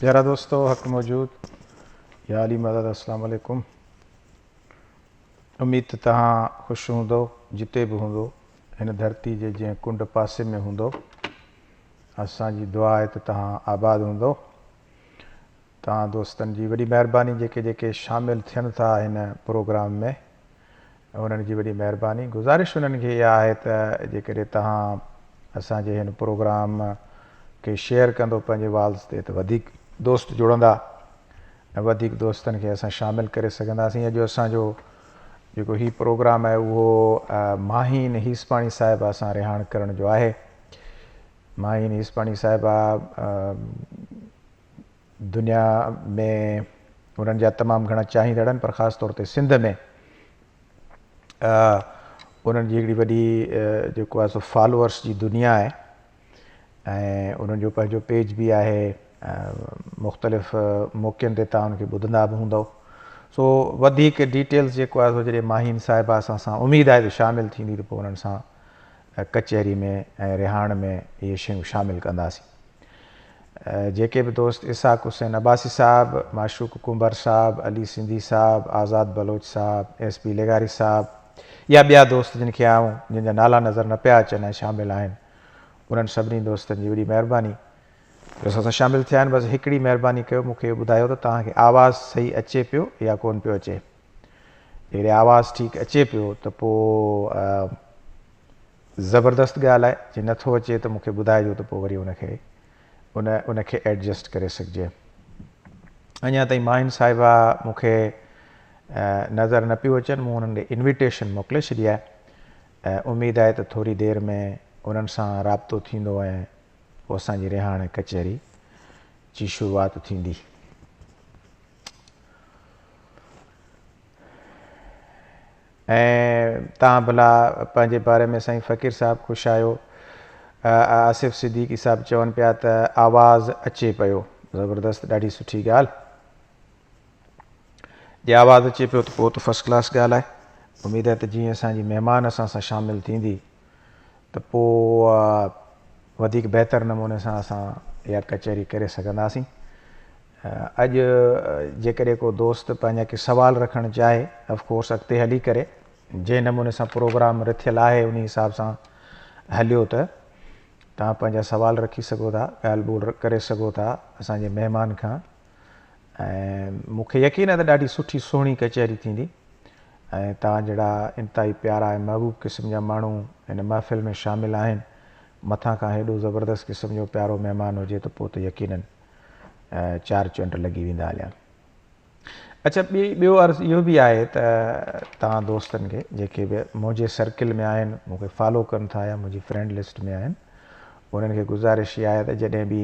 پيارا دوستو حق موجود يا علي مدد السلام عليڪم اميد ته توهان خوش هوندو جتي به هوندو هن ڌرتي جي جنهن ڪنڊ پاسي ۾ هوندو اسان جي دعا آهي ته توهان آباد هوندو توهان دوستن جي وڏي مهرباني جيڪي جيڪي شامل ٿين ٿا هن پروگرام ۾ انهن جي وڏي مهرباني. گذارش انهن کي اها آهي ته جيڪڏهن توهان اسان جي هن پروگرام کي شيئر ڪندو پنهنجي والز تي ته وڌيڪ دوست جڙندا ۽ وڌيڪ دوستن کي اسان شامل ڪري سگهنداسين. اڄ اسان جو جيڪو هي پروگرام آهي اهو ماهين هيسباڻي صاحبه سان رهاڻ ڪرڻ جو آهي. ماهين هيسباڻي صاحبه دنيا ۾ انهن جا تمام گهڻا چاهيندڙ آهن پر خاص طور تي سنڌ ۾ انهن جي هڪڙي وڏي جيڪو آهي سو فالوورس جي دنيا آهي ۽ انهن جو پنهنجو پيج به آهي مختلف موقعن تي توهان ان کي ٻڌندا به هوندؤ سو وڌيڪ ڊيٽيلز جيڪو آهي سو جڏهن ماهين صاحبه اسان سان اميد آهي ته شامل ٿيندي ته پوء انهن سان ڪچهري ۾ ۽ رهاڻ ۾ اهي شيون شامل ڪنداسين. جيڪي به دوست اسحاق حسين عباسي صاحب، معشوق ڪنڀر صاحب، علي سنڌي صاحب، آزاد بلوچ صاحب، ايس پي لغاري صاحب يا ٻيا دوست جن کي آئون جن جا نالا نظر نه پيا اچن ۽ شامل آهن انهن سڀني دوستن جي وڏي مهرباني جو اسان سان شامل ٿيا آهن بس هڪڙي مهرباني ڪيو مون کي اهو ٻڌايو ته توهان کي آواز صحيح اچي پيو يا ڪون پيو اچي جيڪڏهن آواز ٺيڪ اچي پيو ته پوء زبردست ڳالهه آهي جي نٿو اچي ته مون کي ٻڌائجو ته پوء وري ان کي ان ان کي ايڊجسٽ ڪري سگهجي. اڃا تائين ماهين صاحبه مون کي نظر نه پيون اچن مون انهن ڏي انويٽيشن موڪلي ڇڏي آهي اميد آهي ته ٿوري دير ۾ انهن سان رابطو ٿيندو ۽ پوء اسان جي رهاڻ ڪچهري جي شروعات ٿيندي. ۽ توهان ڀلا پنهنجي باري ۾ سائين فقير صاحب خوش آهيو. آصف صديقي صاحب چون پيا ته آواز اچي پيو. زبردست ڏاڍي سٺي ڳالهه. جي آواز اچي پيو ته پوء ته فرسٽ ڪلاس ڳالهه آهي. اميد آهي ته جيئن اسان جي مهمان اسان سان شامل ٿيندي ته پوء وڌيڪ بهتر نموني سان اسان اها ڪچهري ڪري سگهنداسين. اڄ جيڪڏهن ڪو دوست پنهنجا ڪي سوال رکڻ چاهي آف ڪورس اڳتي هلي ڪري جنهن نموني سان پروگرام رٿيل آهي انهي حساب سان هليو ته توهان پنهنجا سوال رکي سگهو ٿا ڳالهه ٻولهه ڪري سگهو ٿا اسان جي مهمان کان ۽ مون کي يقين آهي ته ڏاڍي سٺي سهڻي ڪچهري ٿيندي ۽ توهان جهڙا انتهائي پيارا ۽ محبوب قسم جا ماڻهو هن محفل ۾ شامل آهن مٿان کان هيڏو زبردست قسم جو پيارو مهمان هجي ته پوء ته يقينن چار چنڊ لڳي ويندا هليا. اڇا ٻي ٻيو عرض اهو به آهي ته توهان دوستن کي جيڪي به منهنجي سرڪل ۾ آهن مون کي فالو ڪن ٿا يا منهنجي فرينڊ لسٽ ۾ آهن انهن کي گذارش اها آهي ته جڏهن به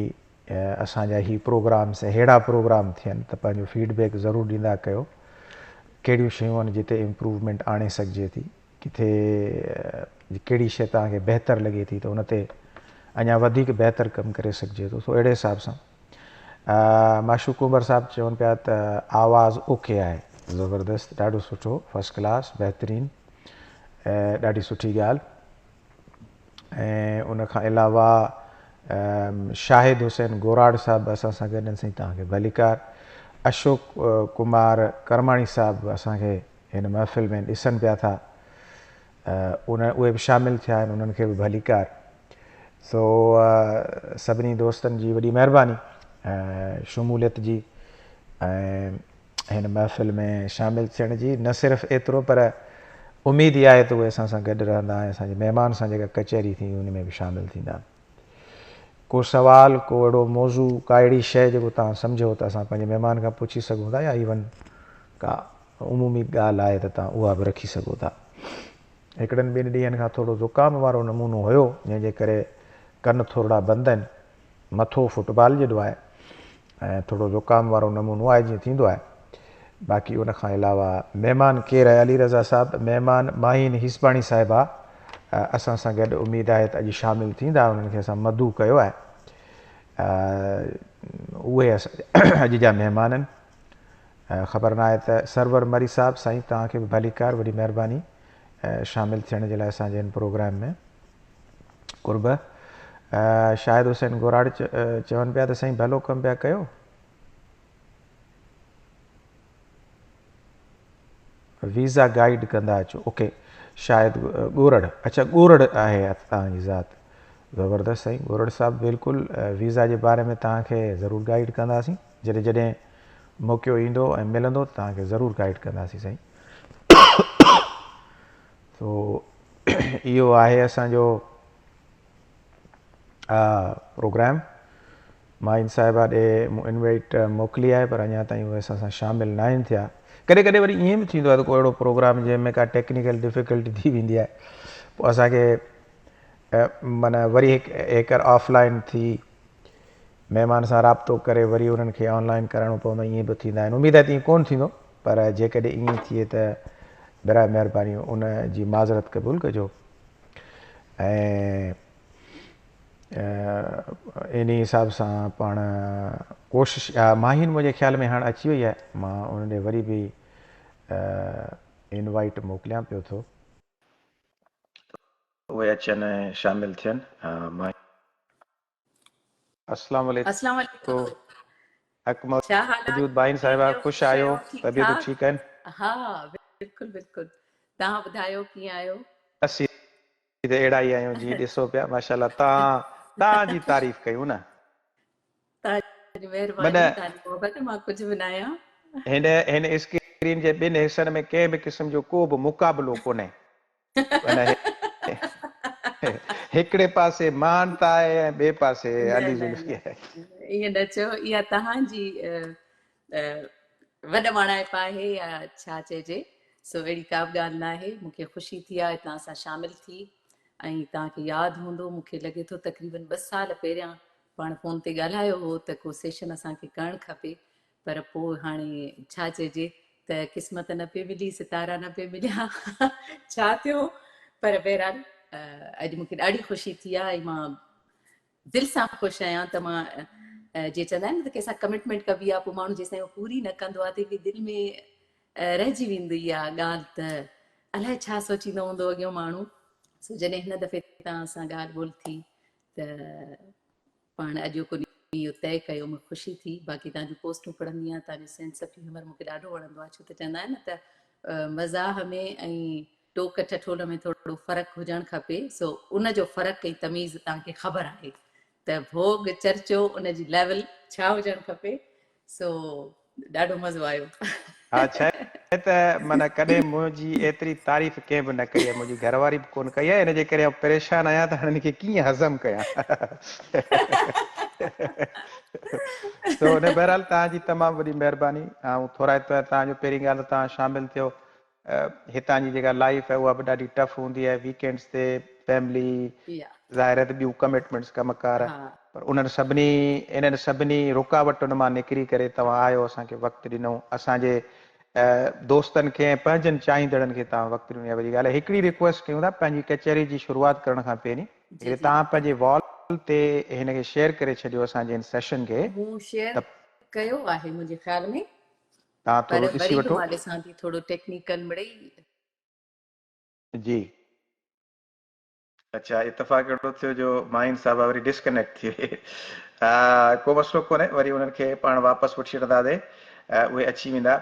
اسان جا هي پروگرامس ههڙا پروگرام ٿين ته پنهنجو فيڊ بيڪ ضرور ڏيندا ڪيو ڪهڙيون شيون آهن جتي امپروومينٽ آڻي سگهجي ٿي ڪٿي ڪهڙي شيء توهان کي بهتر لڳي ٿي ته ان تي اڃا وڌيڪ بهتر ڪم ڪري سگهجي ٿو سو اهڙي حساب سان معشوق ڪنڀر صاحب چون پيا ته آواز اوڪي آهي زبردست ڏاڍو سٺو فرسٽ ڪلاس بهترين ڏاڍي سٺي ڳالهه ۽ ان کان علاوه شاهد حسين گوراڙ صاحب به اسان سان گڏ آهن سائين توهان کي ڀليڪار اشوڪ ڪمار ڪرماڻي صاحب به اسان کي هن محفل ۾ ڏسن پيا ٿا ان اهي به شامل ٿيا آهن انهن کي به ڀليڪار سو سڀني دوستن جي وڏي مهرباني شموليت جي ۽ هن محفل ۾ شامل ٿيڻ جي نه صرف ايترو پر اميد اها آهي ته اهي اسان سان گڏ رهندا ۽ اسان جي مهمان سان جيڪا ڪچهري ٿيندي ان ۾ به شامل ٿيندا. ڪو سوال، ڪو اهڙو موضوع، ڪا اهڙي شيء جيڪو توهان سمجهو ته اسان پنهنجي مهمان کان پڇي سگهون ٿا يا ايون ڪا عمومي ڳالهه آهي ته توهان اها به رکي سگهو ٿا. هڪڙن ٻن ڏينهن کان ٿورو زڪام وارو نمونو هيو جنهن جي ڪري ڪن ٿورڙا بند آهن. مٿو فٽبال جيڏو آهي ۽ ٿورو زڪام وارو نمونو آهي جيئن ٿيندو آهي. باقي ان کان علاوه مهمان ڪير آهي علي رضا صاحب مهمان ماهين هيسباڻي صاحبه اسان سان گڏ اميد آهي ته اڄ شامل ٿيندا انهن کي اسان مدعو ڪيو آهي اهي اڄ جا مهمان آهن خبر ناهي ته سرور مري صاحب سائين توهان کي به ڀليڪار وڏي مهرباني شامل ٿيڻ جي لاء اسان جي هن پروگرام ۾ قرب شاهد حسين گوراڙ چون پيا ته سائين ڀلو ڪم پيا ڪيو. ويزا گائيڊ ڪندا اچو اوڪي شايد ڳورڙ اڇا ڳورڙ آهي توهان جي ذات زبردست سائين ڳورڙ صاحب بلڪل ويزا جي باري ۾ توهان کي ضرور گائيڊ ڪنداسين جڏهن جڏهن موقعو ايندو ۽ ملندو ته توهان کي ضرور گائيڊ ڪنداسين سائين سو اهو آهي اسان جو پروگرام ماهين صاحبه ڏي مون انوائيٽ موڪلي آهي پر اڃا تائين اهي اسان سان شامل ناهن ٿيا. ڪڏهن ڪڏهن وري ائين به ٿيندو آهي ته ڪو اهڙو پروگرام جنهن ۾ ڪا ٽيڪنيڪل ڊفيڪلٽي ٿي ويندي آهي پوء اسان کي معنيٰ وري هڪ هيڪر آف لائن ٿي مهمان سان رابطو ڪري وري انهن کي آن لائن ڪرائڻو پوندو آهي ائين به ٿيندا آهن اميد آهي ته ائين ڪونه ٿيندو پر جيڪڏهن ائين ٿئي ته براء مهرباني ان جي معذرت قبول ڪجو ۽ انهي حساب سان پاڻ ڪوشش ماهين منهنجي خيال ۾ هاڻ اچي وئي آهي مان ان ڏي وري به انوائيٽ موڪليان پيو ٿو. اهي اچن ۽ شامل ٿين. السلام السلام عليڪم عليڪم حق ڇا حال آ موجود ڀائين ڪيئن صاحبه آهيو خوش خوش آهيو آهيو ٺيڪ طبيعتون ٺاڪ ٺيڪ آهن. ها بلڪل بلڪل توهان ٻڌايو ڪيئن آهيو. اسين ته اهڙا ئي آهيون جيئن ڏسو پيا ماشاءالله تان تان جي تعريف ڪيون نه. توهان جي مهرباني معنيٰ توهان جي محبت مان ڪجهه به ناهيان. هن هن اسڪرين جي ٻن حصن ۾ ڪنهن به قسم جو ڪو به مقابلو ڪونهي. معنيٰ هڪڙي پاسي مهانتا آهي ۽ ٻئي پاسي نه علي نه زلفي نه آهي. ائين نه چئو اها توهان جي وڏ ماڻائپ آهي يا ڇا چئجي سو اهڙي ڪا به ڳالهه ناهي مون کي خوشي ٿي آهي توهان سان شامل ٿي ۽ توهان کي ياد هوندو مون کي لڳي ٿو تقريبن ٻه سال پهريان پاڻ فون تي ڳالهايو هو ته ڪو سيشن اسان کي ڪرڻ کپي پر پوء هاڻي ڇا چئجي ته قسمت نه پئي ملي ستارا نه پئي مليا ڇا ٿيو پر بهرحال اڄ مون کي ڏاڍي خوشي ٿي آهي ۽ مان دل سان خوش آهيان ته مان جي چوندا آهن نه ته ڪنهن سان ڪمٽمينٽ ڪبي آهي پوء ماڻهو جيستائين اها پوري نه ڪندو آهي ته هڪڙي دل ۾ رهجي ويندي آهي ڳالهه ته الائي ڇا سوچيندو هوندو اڳيون ماڻهو سو جڏهن هن دفعي توهان سان ڳالهه ٻولهه ٿي ته پاڻ اڄوڪو ڏينهن اهو طئي ڪيو مون خوشي ٿي باقي توهان جون پوسٽون پڙهندي آهيان توهان جو سينس آف هيومر مون کي ڏاڍو وڻندو آهي ڇو ته چوندا آهن نه ته مزاح ۾ ۽ ٽوڪ ٺٺول ۾ ٿورو فرق هجڻ کپي سو ان جو فرق ۽ تميز توهان کي خبر آهي ته ڀوڳ چرچو ان جي ليول ڇا هجڻ کپي سو ڏاڍو مزو آيو. ها ڇاهي ته معنيٰ ڪڏهن منهنجي ايتري تعريف ڪنهن به نه ڪئي آهي منهنجي گهر واري به ڪونه ڪئي آهي ان جي ڪري آئون پريشان آهيان ته هاڻي ان کي ڪيئن هضم ڪيان سو نه بهرحال توهان جي تمام وڏي مهرباني آئون ٿورائتو آهيان توهان جو پهرين ڳالهه ته توهان شامل ٿيو هتان جي جيڪا لائيف آهي اها به ڏاڍي ٽف هوندي آهي ويڪينڊز تي فيملي ظاهر آهي ته ٻيون ڪمٽمينٽس ڪم ڪار پر انهن سڀني انهن سڀني رڪاوٽن مان نڪري ڪري توهان آيو اسان کي وقت ڏنو اسان جي دوستن کي ۽ پنهنجن چاهيندڙن کي توهان وقت ڏنو اها وڏي ڳالهه آهي هڪڙي ريڪويسٽ ڪيون ٿا پنهنجي ڪچهري جي شروعات ڪرڻ کان پهرين جيڪڏهن توهان پنهنجي وال تي هن کي شيئر ڪري ڇڏيو اسان جي هن سيشن کي مون شيئر ته ڪيو آهي منهنجي خيال ۾ توهان پر ٿورو ڏسي وري به وٺو. مان ڏسان ٿي ٿورو ٽيڪنيڪل مڙئي. جي. اڇا اتفاق اهڙو ٿيو جو ماهين صاحبه وري ڊسڪنيڪٽ ٿي وئي. ڪو مسئلو ڪونهي وري انهن کي پاڻ واپس وٺي وٺنداسين اهي اچي ويندا.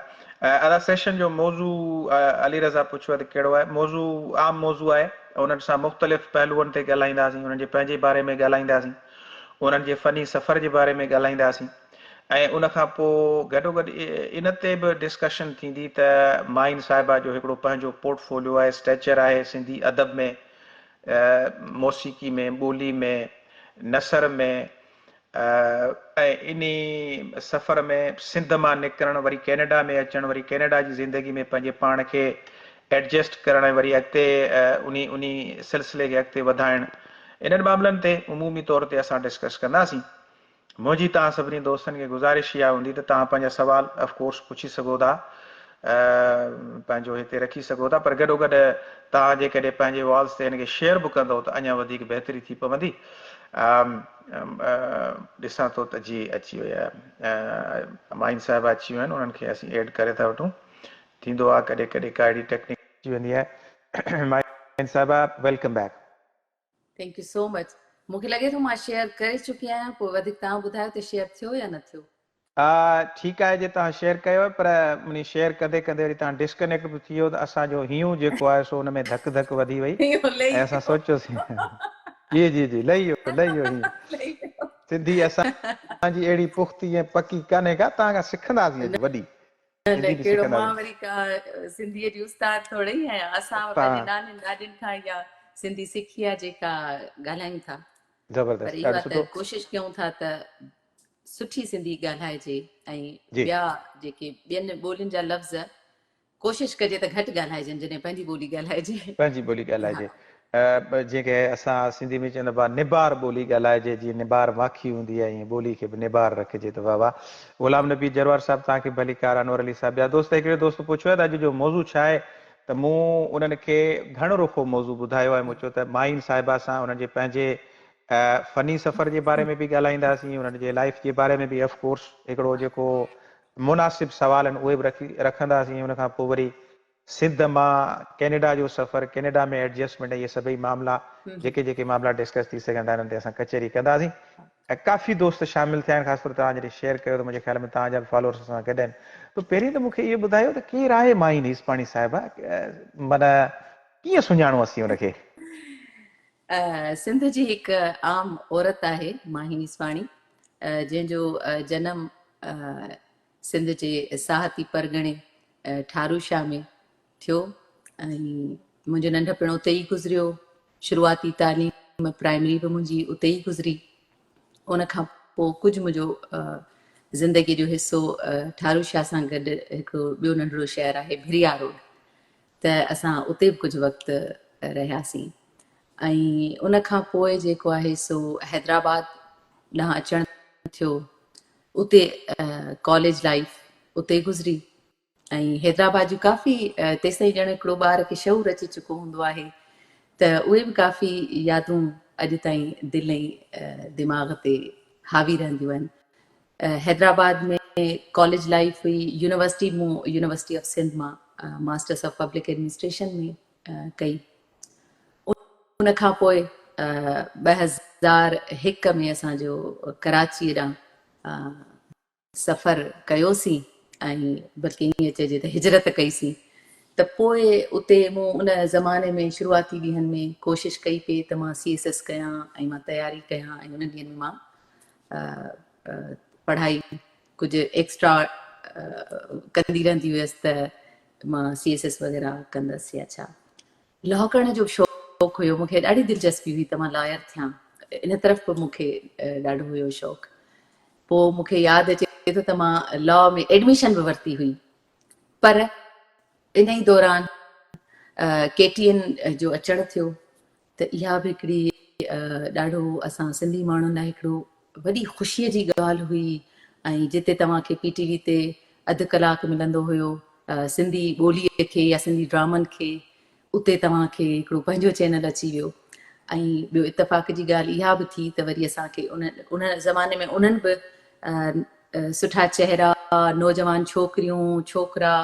ادا سيشن جو موضوع علي رضا پڇيو آهي ته ڪهڙو آهي موضوع عام موضوع آهي انهن سان مختلف پهلوئن تي ڳالهائينداسين انهن جي پنهنجي باري ۾ ڳالهائينداسين انهن جي فني سفر جي باري ۾ ڳالهائينداسين. ۽ ان کان پوء گڏوگڏ ان تي به ڊسڪشن ٿيندي ته ماهين صاحبه جو هڪڙو پنهنجو پورٽ فوليو آهي، اسٽيچر آهي سنڌي ادب ۾، موسيقي ۾، ٻولي ۾، نثر ۾ ۽ انهي سفر ۾ سنڌ مان نڪرڻ وري ڪينيڊا ۾ اچڻ وري ڪينيڊا جي زندگي ۾ پنهنجي پاڻ کي ايڊجسٽ ڪرڻ ۽ وري اڳتي انهي انهي سلسلي کي اڳتي وڌائڻ انهن معاملن تي عمومي طور تي اسان ڊسڪس ڪنداسين. منهنجي توهان سڀني دوستن کي گذارش اها هوندي ته توهان پنهنجا سوال آف ڪورس پڇي سگهو ٿا پنهنجو هتي رکي سگهو ٿا پر گڏو گڏ توهان جيڪڏهن پنهنجي والز تي هن کي شيئر به ڪندو ته اڃا وڌيڪ بهتري ٿي پوندي ڏسان ٿو ته جي اچي وئي آهي ماهين صاحب اچي ويا آهن انهن کي اسين ايڊ ڪري ٿا وٺون ٿيندو آهي ڪڏهن ڪڏهن ڪا اهڙي ٽيڪنيڪ اچي ويندي آهي ماهين صاحبه welcome back. Thank you so much مون کي لڳي ٿو مان شيئر ڪري چڪي آهيان پوء وڌيڪ توهان ٻڌايو ته شيئر ٿيو يا نه ٿيو. ٺيڪ آهي جي توهان شيئر ڪيو پر انهي شيئر ڪندي ڪندي وري توهان ڊسڪنيڪٽ به ٿي ويو ته اسان جو هينئون جيڪو آهي سو ان ۾ ڌڪ ڌڪ وڌي وئي ۽ اسان سوچيوسين جي جي جي لهي ويو لهي ويو هينئون سنڌي اسان جي اهڙي پختي ۽ پڪي ڪانهي ڪا توهان کان سکنداسين اڄ وڏي نه نه ڪهڙو مان وري ڪا سنڌيء جي استاد ٿوري ئي آهيان اسان پنهنجي نانين ڏاڏين کان اها سنڌي سکي آهي جيڪا ڳالهايون ٿا زبردست پر اها ته ڪوشش ڪيون ٿا ته سٺي سنڌي ڳالهائجي ۽ ٻيا جيڪي ٻين ٻولين جا لفظ ڪوشش ڪجي ته گهٽ ڳالهائجن جڏهن پنهنجي ٻولي ڳالهائجي. پنهنجي ٻولي ڳالهائجي جنهن کي اسان سنڌي ۾ چوندا آهيون نبار ٻولي ڳالهائجي جيئن نبار ماکي هوندي آهي ائين ٻولي کي به نبار رکجي ته واه واه غلام نبي جروار صاحب توهان کي ڀليڪار انور علي صاحب ٻيا دوست هڪڙي دوست پڇيو آهي ته اڄ جو موضوع ڇا آهي ته مون انهن کي گهڻ رخو موضوع ٻڌايو آهي مون چيو ته ماهين صاحبه سان انهن جي پنهنجي فني سفر جي باري ۾ به ڳالهائينداسين انهن جي لائيف جي باري ۾ به اف ڪورس هڪڙو جيڪو مناسب سوال آهن اهي به رکي رکنداسين ان کان پوء وري سنڌ مان ڪينيڊا جو سفر ڪينيڊا ۾ ايڊجسٽمينٽ اهي سڀئي معاملا جيڪي جيڪي معاملا ڊسڪس ٿي سگهن ٿا انهن تي اسان ڪچهري ڪنداسين ۽ ڪافي دوست شامل ٿيا آهن خاص طور توهان جڏهن شيئر ڪيو ته منهنجي خيال ۾ توهان جا به فالوورس اسان سان گڏ آهن ته پهرين ته مون کي اهو ٻڌايو ته ڪير آهي ماهين هيسپاڻي صاحبه معنيٰ ڪيئن سڃاڻون اسين ان کي؟ سنڌ جي هڪ عام عورت آهي ماهين هيسپاڻي جنهن جو جنم سنڌ جي ساهتي پرڳڻي ٺارو شاهه ۾ ٿيو ۽ منهنجو ننڍپڻ اتي ئي گذريو. شروعاتي تعليم پرائمري به منهنجي اتي ئي گذري. ان کان پوء ڪجهه منهنجو زندگي جو حصو ٺارو شاهه سان گڏ هڪڙو ٻيو ننڍڙو شهر آهي ڀريا روڊ ته اسان اتي به ڪجهه وقت رهياسين ۽ ان کان پوء جيڪو آهي سو حيدرآباد ڏانهن اچڻ ٿيو اتي ڪاليج لائيف اتي گذري ۽ حيدرآباد جون ڪافي تيستائين ڄڻ هڪڙو ٻار کي شعور اچي چڪو هوندو آهي ته اهي به ڪافي يادون اڄ تائين دل ۽ دماغ تي حاوي رهنديون آهن حيدرآباد ۾ ڪاليج لائيف هئي يونيورسٽي مون يونيورسٽي آف سنڌ مان ماسٽرس آف پبلڪ ايڊمنسٽريشن ۾ ڪئي ان کان پوء 2001 ۾ اسان جو ڪراچي ڏانهن سفر ڪيوسين ۽ بلڪه ائين چئجي ته هجرت ڪئيسين ته پوء اتي مون ان زماني ۾ شروعاتي ڏينهن ۾ ڪوشش ڪئي پئي ته مان سي ايس ايس ڪيان ۽ مان تياري ڪيان ۽ انهن ڏينهن ۾ مان پڙهائي ڪجهه ايڪسٽرا ڪندي رهندي هيس ته مان سي ايس ايس وغيره ڪندس يا ڇا. لا ڪرڻ جو به شوق هيو مون کي ڏاڍي دلچسپي هئي ته مان لائر ٿيان ان طرف به مون کي ڏاڍو هيو شوق. پوء مون کي ياد اچي ٿو ته مان لا ۾ ايڊميشن به ورتي هئي پر ان ئي دوران ڪي ٽي اين جو اچڻ ٿيو ته اها به هڪڙي ڏاڍو اسان سنڌي ماڻهن لاء هڪڙو وڏي خوشيء جي ڳالهه هئي ۽ جتي توهان کي پي ٽي وي تي اڌ ڪلاڪ ملندو هيو سنڌي ٻوليء کي يا سنڌي ڊرامن کي اتي توهان کي هڪڙو پنهنجو چينل اچي ويو ۽ ٻيو اتفاق جي ڳالهه اها به ٿي ته وري اسان کي ان زماني ۾ انهن به سٺا چهرا، نوجوان ڇوڪريون، ڇوڪرا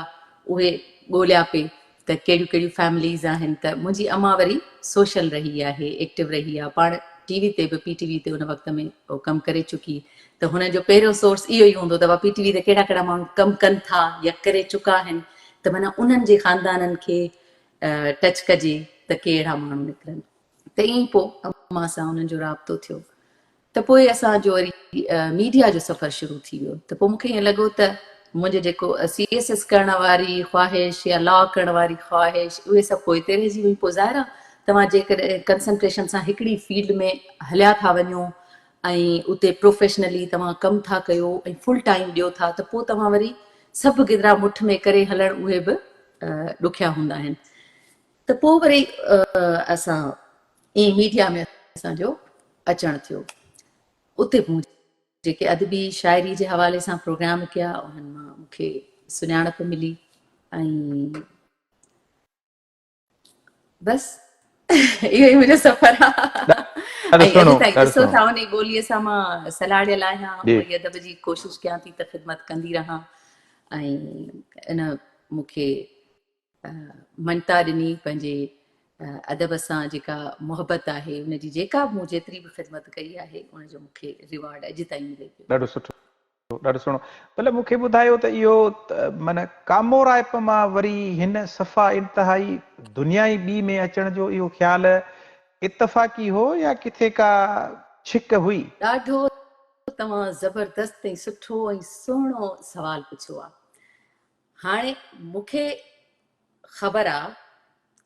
اهي ڳوليا پئي ته ڪهڙيون ڪهڙيون فيمليز آهن ته منهنجي امان وري سوشل رهي آهي، ايڪٽو رهي آهي، پاڻ ٽي وي تي به پي ٽي وي تي ان وقت ۾ ڪم ڪري چڪي ته هن جو پهريون سورس اهو ئي هوندو ته بابا پي ٽي وي تي ڪهڙا ڪهڙا ماڻهو ڪم ڪن ٿا يا ڪري چڪا آهن ته معنيٰ انهن جي خاندانن کي ٽچ ڪجي ته ڪي اهڙا ماڻهو نڪرن ته ائين ئي پوء امان سان انهن جو رابطو ٿيو ته پوء اسان جو وري ميڊيا جو سفر شروع ٿي ويو ته پوء مون کي ائين لڳو ته منهنجو جيڪو سي ايس ايس ڪرڻ واري خواهش يا لا ڪرڻ واري خواهش اهي سڀ پوئتي رهجي ويون پوء ظاهر آهي توهان جيڪڏهن ڪنسنٽريشن سان هڪڙي فيلڊ ۾ هليا ٿا وڃو ۽ اتي پروفيشنلي توهان ڪم ٿا ڪيو ۽ فل ٽائيم ڏيو ٿا ته پوء توهان وري سڀ گدرا مٺ ۾ ڪري هلڻ اهي به ڏکيا هوندا آهن ته پوء وري اسان ائين ميڊيا ۾ اسان جو اچڻ ٿيو اتي مون جيڪي ادبي شاعري جي حوالي سان پروگرام ڪيا انهن مان مون کي سڃاڻپ ملي ۽ بس اهو ئي منهنجو سفر آهي ۽ اڄ تائين ڏسو ٿا ان ٻوليء سان مان سلهاڙيل آهيان ان ادب جي ڪوشش ڪيان ٿي ته خدمت ڪندي رهان ۽ ان مون کي مڃتا ڏني پنهنجي ادب سان جيڪا محبت آهي ان جي جيڪا به مون جيتري به خدمت ڪئي آهي ان جو مون کي ريوارڊ اڄ تائين ملي پيو. ڏاڍو سٺو. ڏاڍو سهڻو. ڀلا مون کي ٻڌايو ته اهو معنيٰ ڪامورائپ مان وري هن صفا انتهائي دنيا ئي ٻي ۾ اچڻ جو اهو خيال اتفاقي هو يا ڪٿي ڪا ڇڪ هئي؟ ڏاڍو توهان زبردست ۽ سٺو ۽ سهڻو سوال پڇيو آ. هاڻي مون کي خبر آ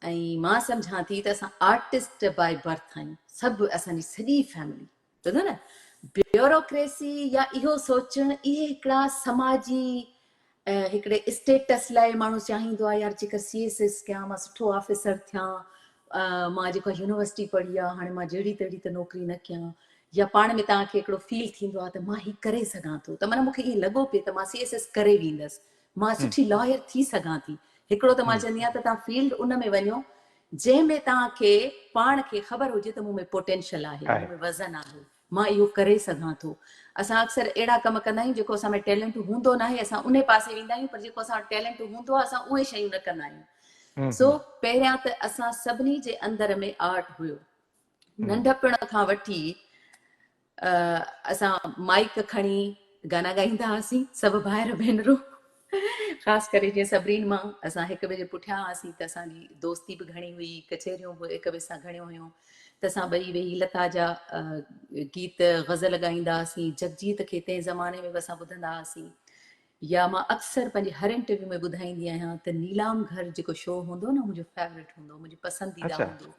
۽ مان سمجهان ٿي ته اسان آرٽسٽ باء برٿ آهيون سڀ اسان جي سڄي فيملي. ٻڌو نه بيوروڪريسي يا اهو سوچڻ اهي هڪڙا سماجي هڪڙي اسٽيٽس لاء ماڻهو چاهيندو آهي يار جيڪر سي ايس ايس ڪيان مان سٺو آفيسر ٿيان مان جيڪو يونيورسٽي پڙهي آهي هاڻي مان جهڙي تهڙي ته نوڪري نه ڪيان يا پاڻ ۾ توهان کي هڪڙو فيل ٿيندو آهي ته مان هي ڪري سگهان ٿو ته معنيٰ مون کي ائين لڳو پئي ته مان سي ايس ايس ڪري ويندس مان سٺي لائر ٿي سگهان ٿي هڪڙو ته مان چوندي آهيان ته توهان فيلڊ ان ۾ وڃو جنهن ۾ توهان کي پاڻ کي خبر هجي ته مون ۾ پوٽينشل آهي، مون ۾ وزن آهي، مان اهو ڪري سگهان ٿو. اسان اڪثر اهڙا ڪم ڪندا آهيون جيڪو اسان ۾ ٽيلنٽ هوندو ناهي اسان انهي پاسي ويندا آهيون پر جيڪو اسان وٽ ٽيلنٽ هوندو آهي اسان اهي شيون نه ڪندا آهيون. سو پهريان ته اسان سڀني جي اندر ۾ آرٽ هيو. ننڍپڻ کان وٺي اسان مائيڪ کڻي گانا ڳائيندا هئاسين سڀ ڀائر ڀينرون خاص ڪري جيئن سبرين مان اسان هڪ ٻئي جي پٺيان هئاسين ته اسان جي دوستي به گهڻي هئي ڪچهريون به هڪ ٻئي سان گهڻيون هيون ته اسان ٻئي ويهي لتا جا گيت غزل ڳائيندا هئاسين جگجيت کي تنهن زماني ۾ به اسان ٻڌندا هئاسين يا مان اڪثر پنهنجي هر انٽرويو ۾ ٻڌائيندي آهيان ته نيلام گهر جيڪو شو هوندو نه منهنجو فيورٽ هوندو منهنجي پسنديده هوندو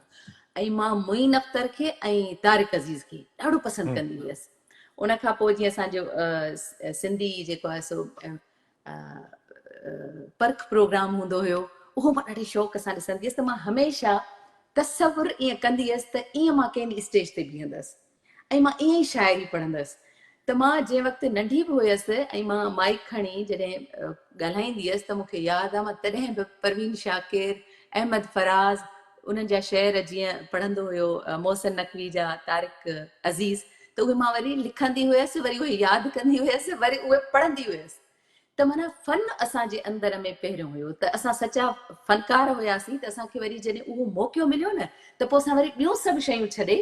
۽ مان معين اختر کي ۽ طارق عزيز کي ڏاڍو پسند ڪندي هيس ان کان پوء جيئن اسان جو سنڌي جيڪو آهي سو پرک پروگرام هوندو هيو اهو مان ڏاڍي شوق سان ڏسندي هيس ته مان هميشه تصور ائين ڪندي هيس ته ائين مان ڪنهن اسٽيج تي بيهندس ۽ مان ائين ئي شاعري پڙهندس ته مان جنهن وقت ننڍي به هيس ۽ مان مائيڪ کڻي جڏهن ڳالهائيندي هيس ته مون کي ياد آهي مان تڏهن به پروين شاڪر، احمد فراز انهن جا شعر جيئن پڙهندو هيو محسن نقوي جا طارق عزيز ته اهي مان وري لکندي هيس وري اهي ياد ڪندي هيس وري اهي پڙهندي هيس ته معنيٰ فن اسان جي اندر ۾ پهريون هيو ته اسان سچا فنڪار هياسين ته اسان کي وري جڏهن اهو موقعو مليو نه ته پوء اسان وري ٻيون سڀ شيون ڇڏي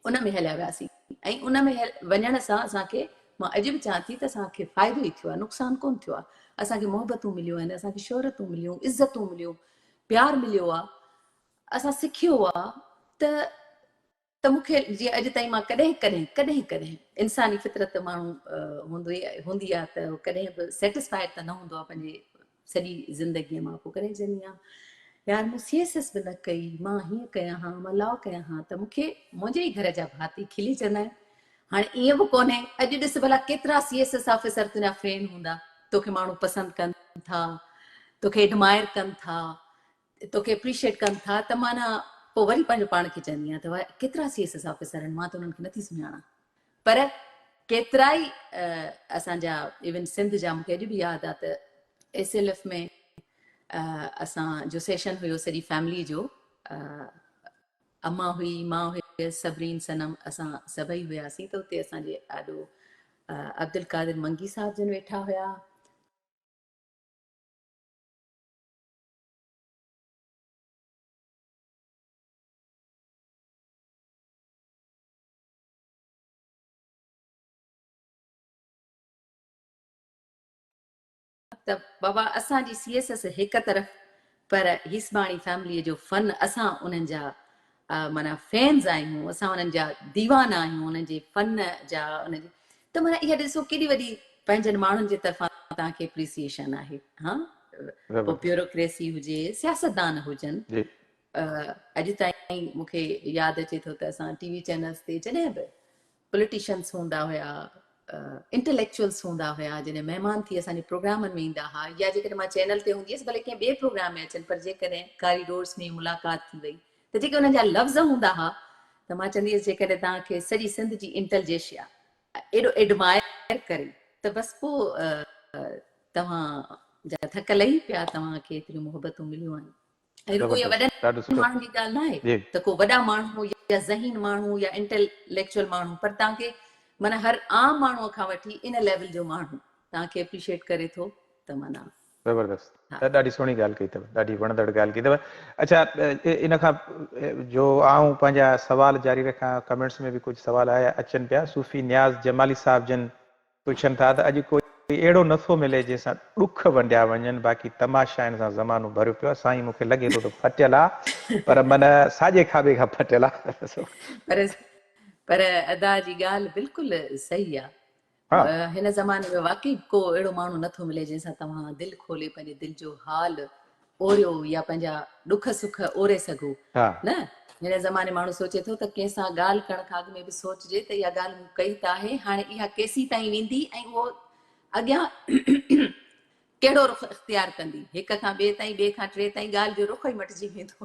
ان ۾ هليا وياسين ۽ ان ۾ وڃڻ سان اسان کي مان اڄ به چوان ٿي ته اسان کي فائدو ئي ٿيو آهي نقصان ڪونه ٿيو آهي اسان کي محبتون مليون آهن اسان کي شهرتون مليون عزتون مليون پيار مليو آهي اسان سکيو آهي ته ته مون کي جيئن اڄ تائين مان ڪڏهن ڪڏهن ڪڏهن ڪڏهن انساني فطرت ماڻهو هوندو هوندي آهي ته ڪڏهن به سيٽسفائيڊ ته نه هوندو آهي پنهنجي سڄي زندگيء مان پوء ڪڏهن چوندي آهيان يار مون سي ايس ايس به نه ڪئي مان هيئن ڪيان ها مان لا ڪيان ها ته مون کي منهنجي ئي گهر جا ڀاتي کلي چوندا آهن هاڻي ائين به ڪونهي اڄ ڏس ڀلا ڪيترا سي ايس ايس آفيسر تنهنجا فين هوندا توکي ماڻهو پسند ڪن ٿا توکي ايڊمائر ڪن ٿا توکي اپريشيئيٽ ڪن ٿا ته معنيٰ پوء وري پنهنجو پاڻ کي چوندي آهيان ته ڪيترا سي ايس ايس آفيسر آهن مان ته انهن کي نٿي سڃاڻان پر ڪيترا ئي اسان جا ايون سنڌ جا مونکي اڄ به ياد آ ته ايس ايل ايف ۾ اسان جو سيشن هيو سڄي فيملي جو اما هئي مان هيس سبرين صنم اسان سڀئي هياسين ته اتي اسان جي آڏو عبدالقادر منگي صاحب جن ويٺا هيا ته بابا اسان جي سي ايس ايس هڪ طرف پر هيسباڻي فيملي جو فن اسان انهن جا معنيٰ فينز آهيون اسان انهن جا ديوانا آهيون انهن جي فن جا ان جي ته معنيٰ اها ڏسو ڪيڏي وڏي پنهنجن ماڻهن جي طرفان توهان کي اپريسيئيشن آهي ها پوء بيوروڪريسي هجي سياستدان هجن اڄ تائين مون کي ياد اچي ٿو ته اسان ٽي وي چينلز تي جڏهن به پوليٽيشنس هوندا هيا انٽليڪچوئلس هوندا هيا جڏهن مهمان ٿي اسان جي پروگرامن ۾ ايندا هئا يا جيڪڏهن مان چينل تي هوندي هيس ڀلي ڪنهن ٻئي پروگرام ۾ اچن پر جيڪڏهن ڪاريڊورس ۾ ملاقات ٿي وئي ته جيڪي انهن جا لفظ هوندا هئا ته مان چوندي هيس جيڪڏهن توهان کي سڄي سنڌ جي انٽلجيشيا ايڏو ايڊمائر ڪري ته بس پوء توهان جا ٿڪ لهي پيا توهان کي ايتريون محبتون مليون آهن ۽ رڳو اها وڏن ماڻهن جي ڳالهه نه آهي ته ڪو وڏا ماڻهو يا ذهين ماڻهو يا انٽليڪچوئل ماڻهو پر توهان کي معنيٰ هر عام ماڻهو کان وٺي ان ليول جو ماڻهو توهان کي اپريشيئيٽ ڪري ٿو ته معنيٰ زبردست ڏاڍي سهڻي ڳالهه ڪئي اٿو ڏاڍي وڻندڙ ڳالهه ڪئي اٿو اڇا ان کان جو آئون پنهنجا سوال جاري رکان ڪمينٽس ۾ به ڪجهه سوال آيا اچن پيا صوفي نياز جمالي صاحب جن پڇن ٿا ته اڄ ڪو اهڙو نٿو ملي جنهن سان ڏک ونڊيا وڃن باقي تماشائن سان زمانو ڀريو پيو آهي سائين مون کي لڳي ٿو ته ڦٽيل آ پر من ساڄي کاٻي کان ڦٽيل آ. پر پر ادا جي ڳالهه بلڪل صحيح آ هن زماني ۾ واقعي ڪو اهڙو ماڻهو نٿو ملي جنهن سان توهان دل کولي پنهنجي دل جو حال اوريو يا پنهنجا ڏک سک اوري سگهو نه هن زماني ماڻهو سوچي ٿو ته ڪنهن سان ڳالهه ڪرڻ کان اڳ ۾ به سوچجي ته اها ڳالهه مون ڪئي ته آهي هاڻي اها ڪيسين تائين ويندي ۽ اهو اڳيان ڪهڙو رخ اختيار ڪندي؟ هڪ کان ٻئي تائين، ٻئي کان ٽئين تائين ڳالهه جو رخ ئي مٽجي ويندو.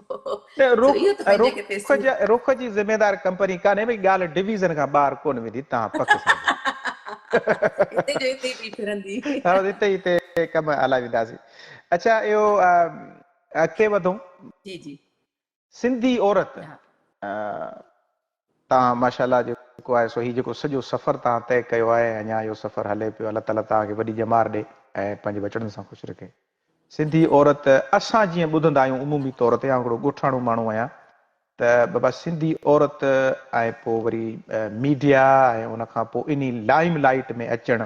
نه سو اهو ته پنهنجي ڪٿي رخ سور. رخ جي ذميدار ڪمپني ڪانهي ڀئي ڳالهه ڊويزن کان ٻاهر ڪونه ويندي توهان پڪ سمجهو. هتي جو هتي ئي پئي ڦرندي. ها بس هتي ئي هتي ڪم هلائي وينداسين. اڇا اهو اڳتي وڌون. جي جي. سنڌي عورت توهان ماشاء الله جيڪو آهي سو هي جيڪو سڄو سفر توهان طئي ڪيو آهي ۽ اڃا اهو سفر هلي پيو الله تعالي توهان کي وڏي ڄمار ڏي ۽ پنهنجي ٻچڙن سان خوش رکي. سنڌي عورت اسان جيئن ٻڌندا آهيون عمومي طور تي آئون هڪڙو ڳوٺاڻو ماڻهو آهيان ته بابا سنڌي عورت ۽ پوء وري ميڊيا ۽ ان کان پوء انهي لائيم لائيٽ ۾ اچڻ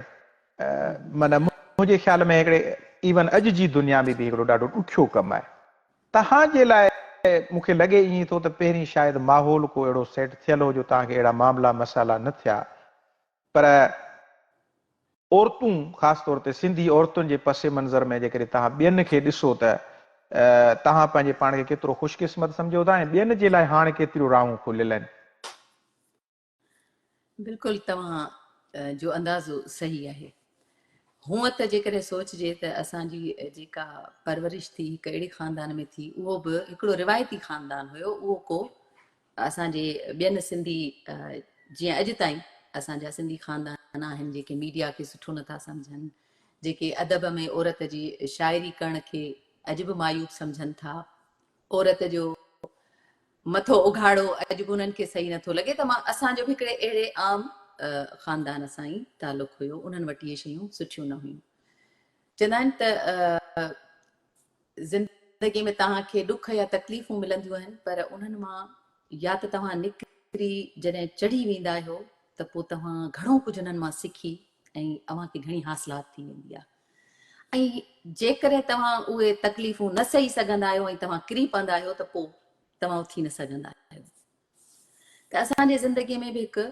معنيٰ منهنجي خيال ۾ هڪڙي ايون اڄ جي دنيا ۾ به هڪڙو ڏاڍو ڏکيو ڪم آهي. توهان جي لاء مون کي لڳي ائين ٿو ته پهرين شايد ماحول ڪو اهڙو سيٽ ٿيل هو جو توهان کي اهڙا معاملا مسئلا نه ٿيا پر عورتون خاص طور تي سنڌي عورتن جي پس منظر ۾ جيڪڏهن توهان ٻين کي ڏسو ته توهان پنهنجي پاڻ کي ڪيترو خوش قسمت سمجهو ٿا ۽ ٻين جي لاء هاڻ ڪيتريون راهون کليل آهن. بلڪل توهان جو اندازو صحيح آهي. هونء ته جيڪڏهن سوچجي ته اسان جي جيڪا پرورش ٿي هڪ اهڙي خاندان ۾ ٿي اهو به هڪڙو روايتي خاندان هيو اهو ڪو اسان جي ٻين سنڌي جيئن اڄ تائين اسان جا سنڌي خاندان آهن جيڪي ميڊيا کي سٺو نٿا سمجهن جيڪي ادب ۾ عورت جي شاعري ڪرڻ کي اڄ به معيوب سمجهن ٿا عورت جو مٿو اگهاڙو اڄ به انهن کي صحيح نٿو لڳي ته مان اسان جو به هڪڙي اهڙي عام خاندان سان ئي تعلق هيو انهن وٽ اهي شيون سٺيون نه هيون چوندا آهن ته زندگي ۾ توهان کي ڏک يا تڪليفون ملنديون آهن پر انهن مان يا ته توهان نڪري جڏهن چڙهي ويندا آهيو ته پوء توهان گهڻو ڪجهه انهن مان سکي ۽ اوهان کي گهڻي حاصلات ٿي ويندي آهي ۽ جيڪڏهن توهان اهي تڪليفون نه سهي سگهندا آهيو ۽ توهان ڪري پوندا آهيو ته پوء توهان اٿي نه سگهندا آهيو ته اسان جي زندگي ۾ به هڪ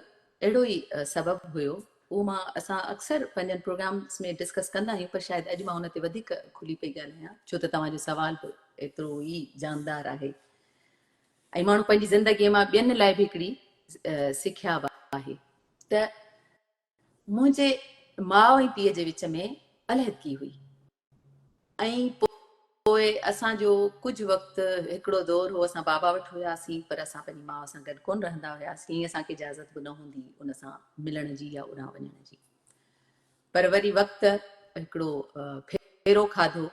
اهڙو ئي سبب هيو اهو مان اسان اڪثر پنهنجن پروگرامز ۾ ڊسڪس ڪندا آهيون پر شايد اڄ مان ان تي وڌيڪ کلي پئي ڳالهايان ڇو ته توهان جو سوال به ايترو ئي جاندار آهي ۽ ماڻهو پنهنجي زندگي مان ٻين لاء به هڪڙي سکيا به آهي ته منهنجي ماء ۽ پيء جي وچ ۾ علحدگي هئي ۽ پوء اسان جو ڪجهه وقت هڪڙو دور هو اسان بابا وٽ هياسين پر اسان پنهنجي ماء سان گڏ ڪونه رهندا هياسين اسان کي اجازت به نه هوندي ان سان ملڻ جي يا اوڏانهن وڃڻ جي پر وري وقت هڪڙو ڦيرو کاڌو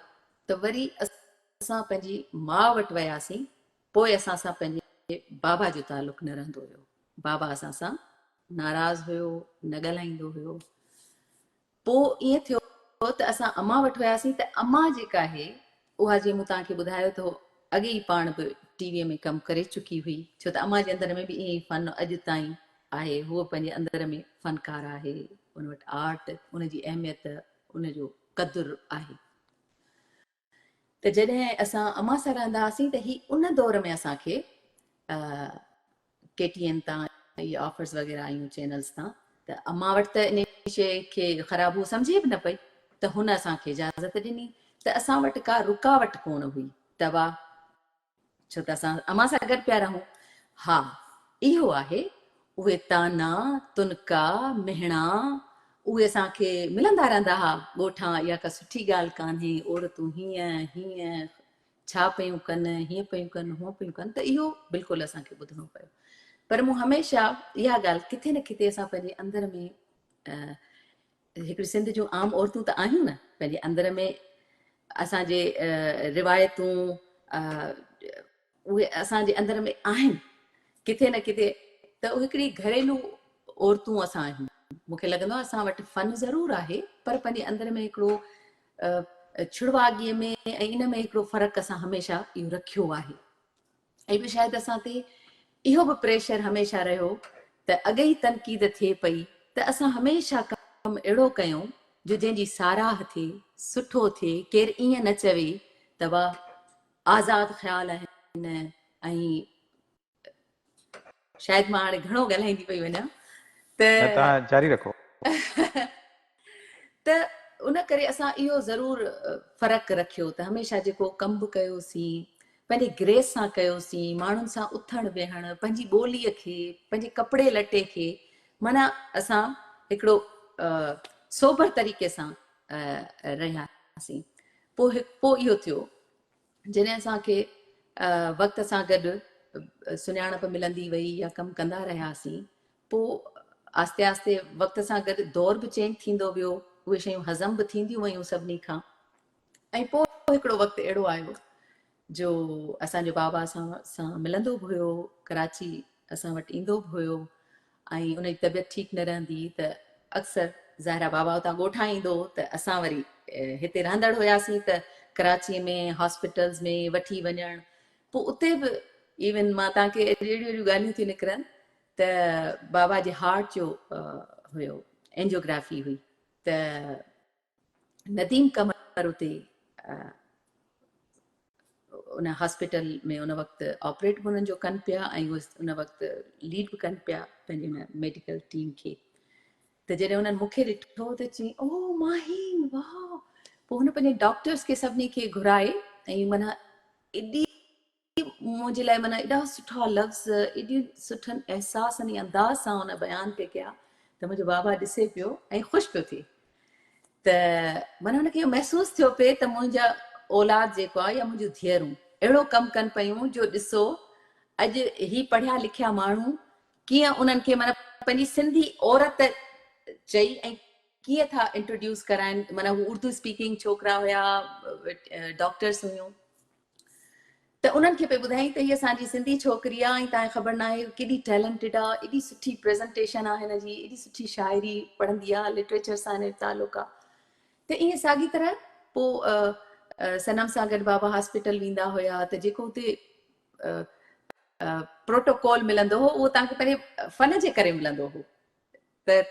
ته وري اسان پنهنجي ماء وٽ وياسين پوء اسان سان پنهنجي بابا جو تعلق نه رهندو هيو بابا اسان سان ناراض هيو، نه ڳالهائيندو هيو. پوء ائين ٿيو ته اسان امان وٽ وياسين ته امان جيڪا آهي اها جيئن مون توهان کي ٻڌايو ته هو اڳي ئي پاڻ به ٽي ويء ۾ ڪم ڪري چڪي هئي ڇو ته امان جي اندر ۾ به ائين ئي فن اڄ تائين آهي هوء پنهنجي اندر ۾ فنڪار آهي ان وٽ آرٽ ان جي اهميت ان جو قدر آهي. ته جڏهن اسان امان سان رهندا هئاسين ته هي ان دور ۾ اسان کي ڪي ٽي اين تان اهي آفرز وغيره آيون چينلز تان ته امان وٽ ته ان شيء کي خراب هو سمجهي به نه پئي ته هن اسان کي اجازت ڏني ته اسان وٽ ڪا رڪاوٽ ڪونه هئي ته وا ڇو ته اسان امان سان گڏ پيا رهون. ها اهو آهي، اهي طعنا، تنڪا، مهڻا، اهي اسان کي ملندا رهندا ها ڳوٺان، اها ڪا سٺي ڳالهه ڪانهي، عورتون هيئن، هيئن، ڇا پيون ڪن، هيئن پيون ڪن، هونئن پيون ڪن ته اهو بلڪل اسان کي ٻڌڻو پيو. پر مون هميشه اها ڳالهه ڪٿي نه ڪٿي اسان پنهنجي اندر ۾ هڪڙي سنڌ جون عام عورتون ته آهيون نه پنهنجي اندر ۾ اسان جي روايتون اهي اسان جي اندر ۾ آهن ڪٿي نه ڪٿي ته هڪڙي گهريلو عورتون اسان آهيون مونکي لڳندو آهي اسان وٽ فن ضرور آهي پر پنهنجي اندر ۾ هڪڙو ڇڙواڳي ۾ ۽ ان ۾ هڪڙو فرق اسان هميشه اهو رکيو آهي ۽ ٻيو شايد اسان تي اهو به پريشر هميشه رهيو ته اڳ ئي تنقيد ٿئي پئي ته اسان هميشه ڪم اهڙو ڪيون جو جنهن جي ساراهه ٿئي، سٺو ٿئي، ڪير ائين نه چوي ته واهه آزاد خيال آهن ۽ شايد مان هاڻي گهڻو ڳالهائيندي پئي وڃان ته نه توهان جاري رکو. ته ان ڪري اسان اهو ضرور فرق رکيو ته هميشه جيڪو ڪم به ڪيوسين پنهنجي گريس سان ڪيوسين، ماڻهن سان اٿڻ ويهڻ، پنهنجي ٻوليء کي، پنهنجي ڪپڙي لٽي کي معنيٰ اسان هڪڙو سوبر طريقي سان رهياسين. پوء پوء اهو ٿيو جڏهن اسان کي وقت سان گڏ سڃاڻپ ملندي وئي يا ڪم ڪندا رهياسين پوء آهستي آهستي وقت سان گڏ دور به چينج ٿيندو ويو، اهي شيون هضم به ٿينديون ويون سڀني کان ۽ پوء هڪڙو وقت اهڙو آيو جو اسان جو بابا اسان سان ملندو به هيو، ڪراچي اسان وٽ ايندو به هيو ۽ ان جي طبيعت ٺيڪ نه رهندي هئي ته اڪثر ظاهر آهي بابا اتان ڳوٺان ايندو هو ته اسان وري هتي رهندڙ هياسين ته ڪراچي ۾ هاسپيٽلز ۾ وٺي وڃڻ پوء اتي به ايون مان توهان کي اهڙيون اهڙيون ڳالهيون ٿيون نڪرن ته بابا جي هارٽ جو هيو اينجيوگرافي هئي ته نديم قمر اتي ان هاسپيٽل ۾ ان وقت آپريٽ به انهن جو ڪن پيا ۽ اهي ان وقت ليڊ به ڪن پيا پنهنجي ان ميڊيڪل ٽيم کي ته جڏهن انهن مون کي ڏٺو ته چي او ماهين واهه پوء هن پنهنجي ڊاڪٽرس کي سڀني کي گهرائي ۽ معنيٰ ايڏي منهنجي لاء معنيٰ ايڏا سٺا لفظ ايڏي سٺن احساسن ۽ انداز سان هن بيان پئي ڪيا ته منهنجو بابا ڏسي پيو ۽ خوش پيو ٿئي ته معنيٰ هن کي اهو محسوس ٿيو پئي ته منهنجا اولاد جيڪو آهي يا منهنجون ڌيئرون اهڙو ڪم ڪن پيون جو ڏسو اڄ هي پڙهيا لکيا ماڻهو ڪيئن انهن کي معنيٰ پنهنجي سنڌي عورت چئي ۽ ڪيئن ٿا انٽروڊيوس ڪرائن معنيٰ هو اردو اسپيڪنگ ڇوڪرا هيا ڊاڪٽرس هيون ته انهن کي پئي ٻڌايائين ته هي اسان جي سنڌي ڇوڪري آ ۽ توهان کي خبر ناهي ڪيڏي ٽيلنٽيڊ آ، ايڏي سٺي پريزنٽيشن آ هن جي، ايڏي سٺي شاعري پڙهندي آ، لٽريچر سان هن جو تعلق آ. ته ائين ساڳي طرح پوء صنم سان گڏ بابا هاسپيٽل ويندا هيا ته جيڪو اتي پروٽوڪول ملندو هو اهو توهان کي پنهنجي فن جي ڪري ملندو هو. ته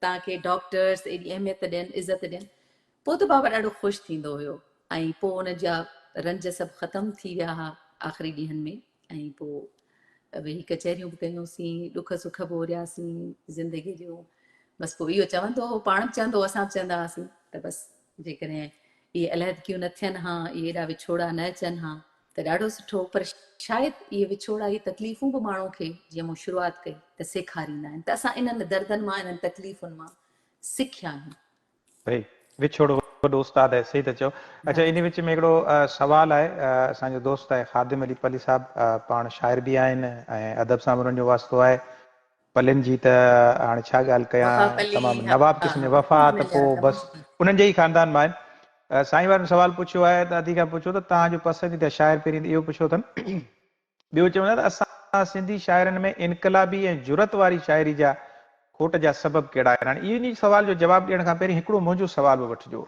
توهان کي ڊاڪٽرس ايڏي اهميت ڏين، عزت ڏين. پوء ته بابا ڏاڍو خوش ٿيندو هيو ۽ پوء ان جا رنج سڀ ختم ٿي ويا ها آخري ڏينهن ۾ ۽ پوء ويهي ڪچهريون به ڪيونسين، ڏک سک به اورياسين زندگيء جو. بس پوء اهو چوندو هو، پاڻ به چوندو هو، اسان به چوندا هئاسين ته بس جيڪڏهن اهي علحدگيون نه ٿين ها، اهي ايڏا وڇوڙا نه اچن ها ته ڏاڍو سٺو پر شايد اهي وڇوڙا اهي تڪليفون به ماڻهو کي جيئن مون شروعات ڪئي ته سيکاريندا آهن ته اسان انهن دردن مان انهن تڪليفن مان سکيا آهيون. صحيح وڇوڙو وڏو استاد آهي صحيح ٿا چئو. اڇا انهي وچ ۾ هڪڙو سوال آهي اسان جو دوست آهي خادم علي پلي صاحب پاڻ شاعر به آهن ۽ ادب سان به انهن جو واسطو آهي پلين جي ته هاڻي ڇا ڳالهه ڪيان تمام نواب قسم جا وفا ته پوء بس انهن جي ئي خاندان مان آهن سائين وارن سوال پڇيو آهي ته ادي کان پڇو ته توهان جو پسنديده شاعر پهرين ته اهو پڇيو اٿن ٻيو چون ٿا ته اسان سنڌي شاعرن ۾ انقلابي ۽ جرئت واري شاعري جا کوٽ جا سبب ڪهڙا آهن هاڻي انهي سوال جو جواب ڏيڻ کان پهرين هڪڙو منهنجو سوال به وٺجو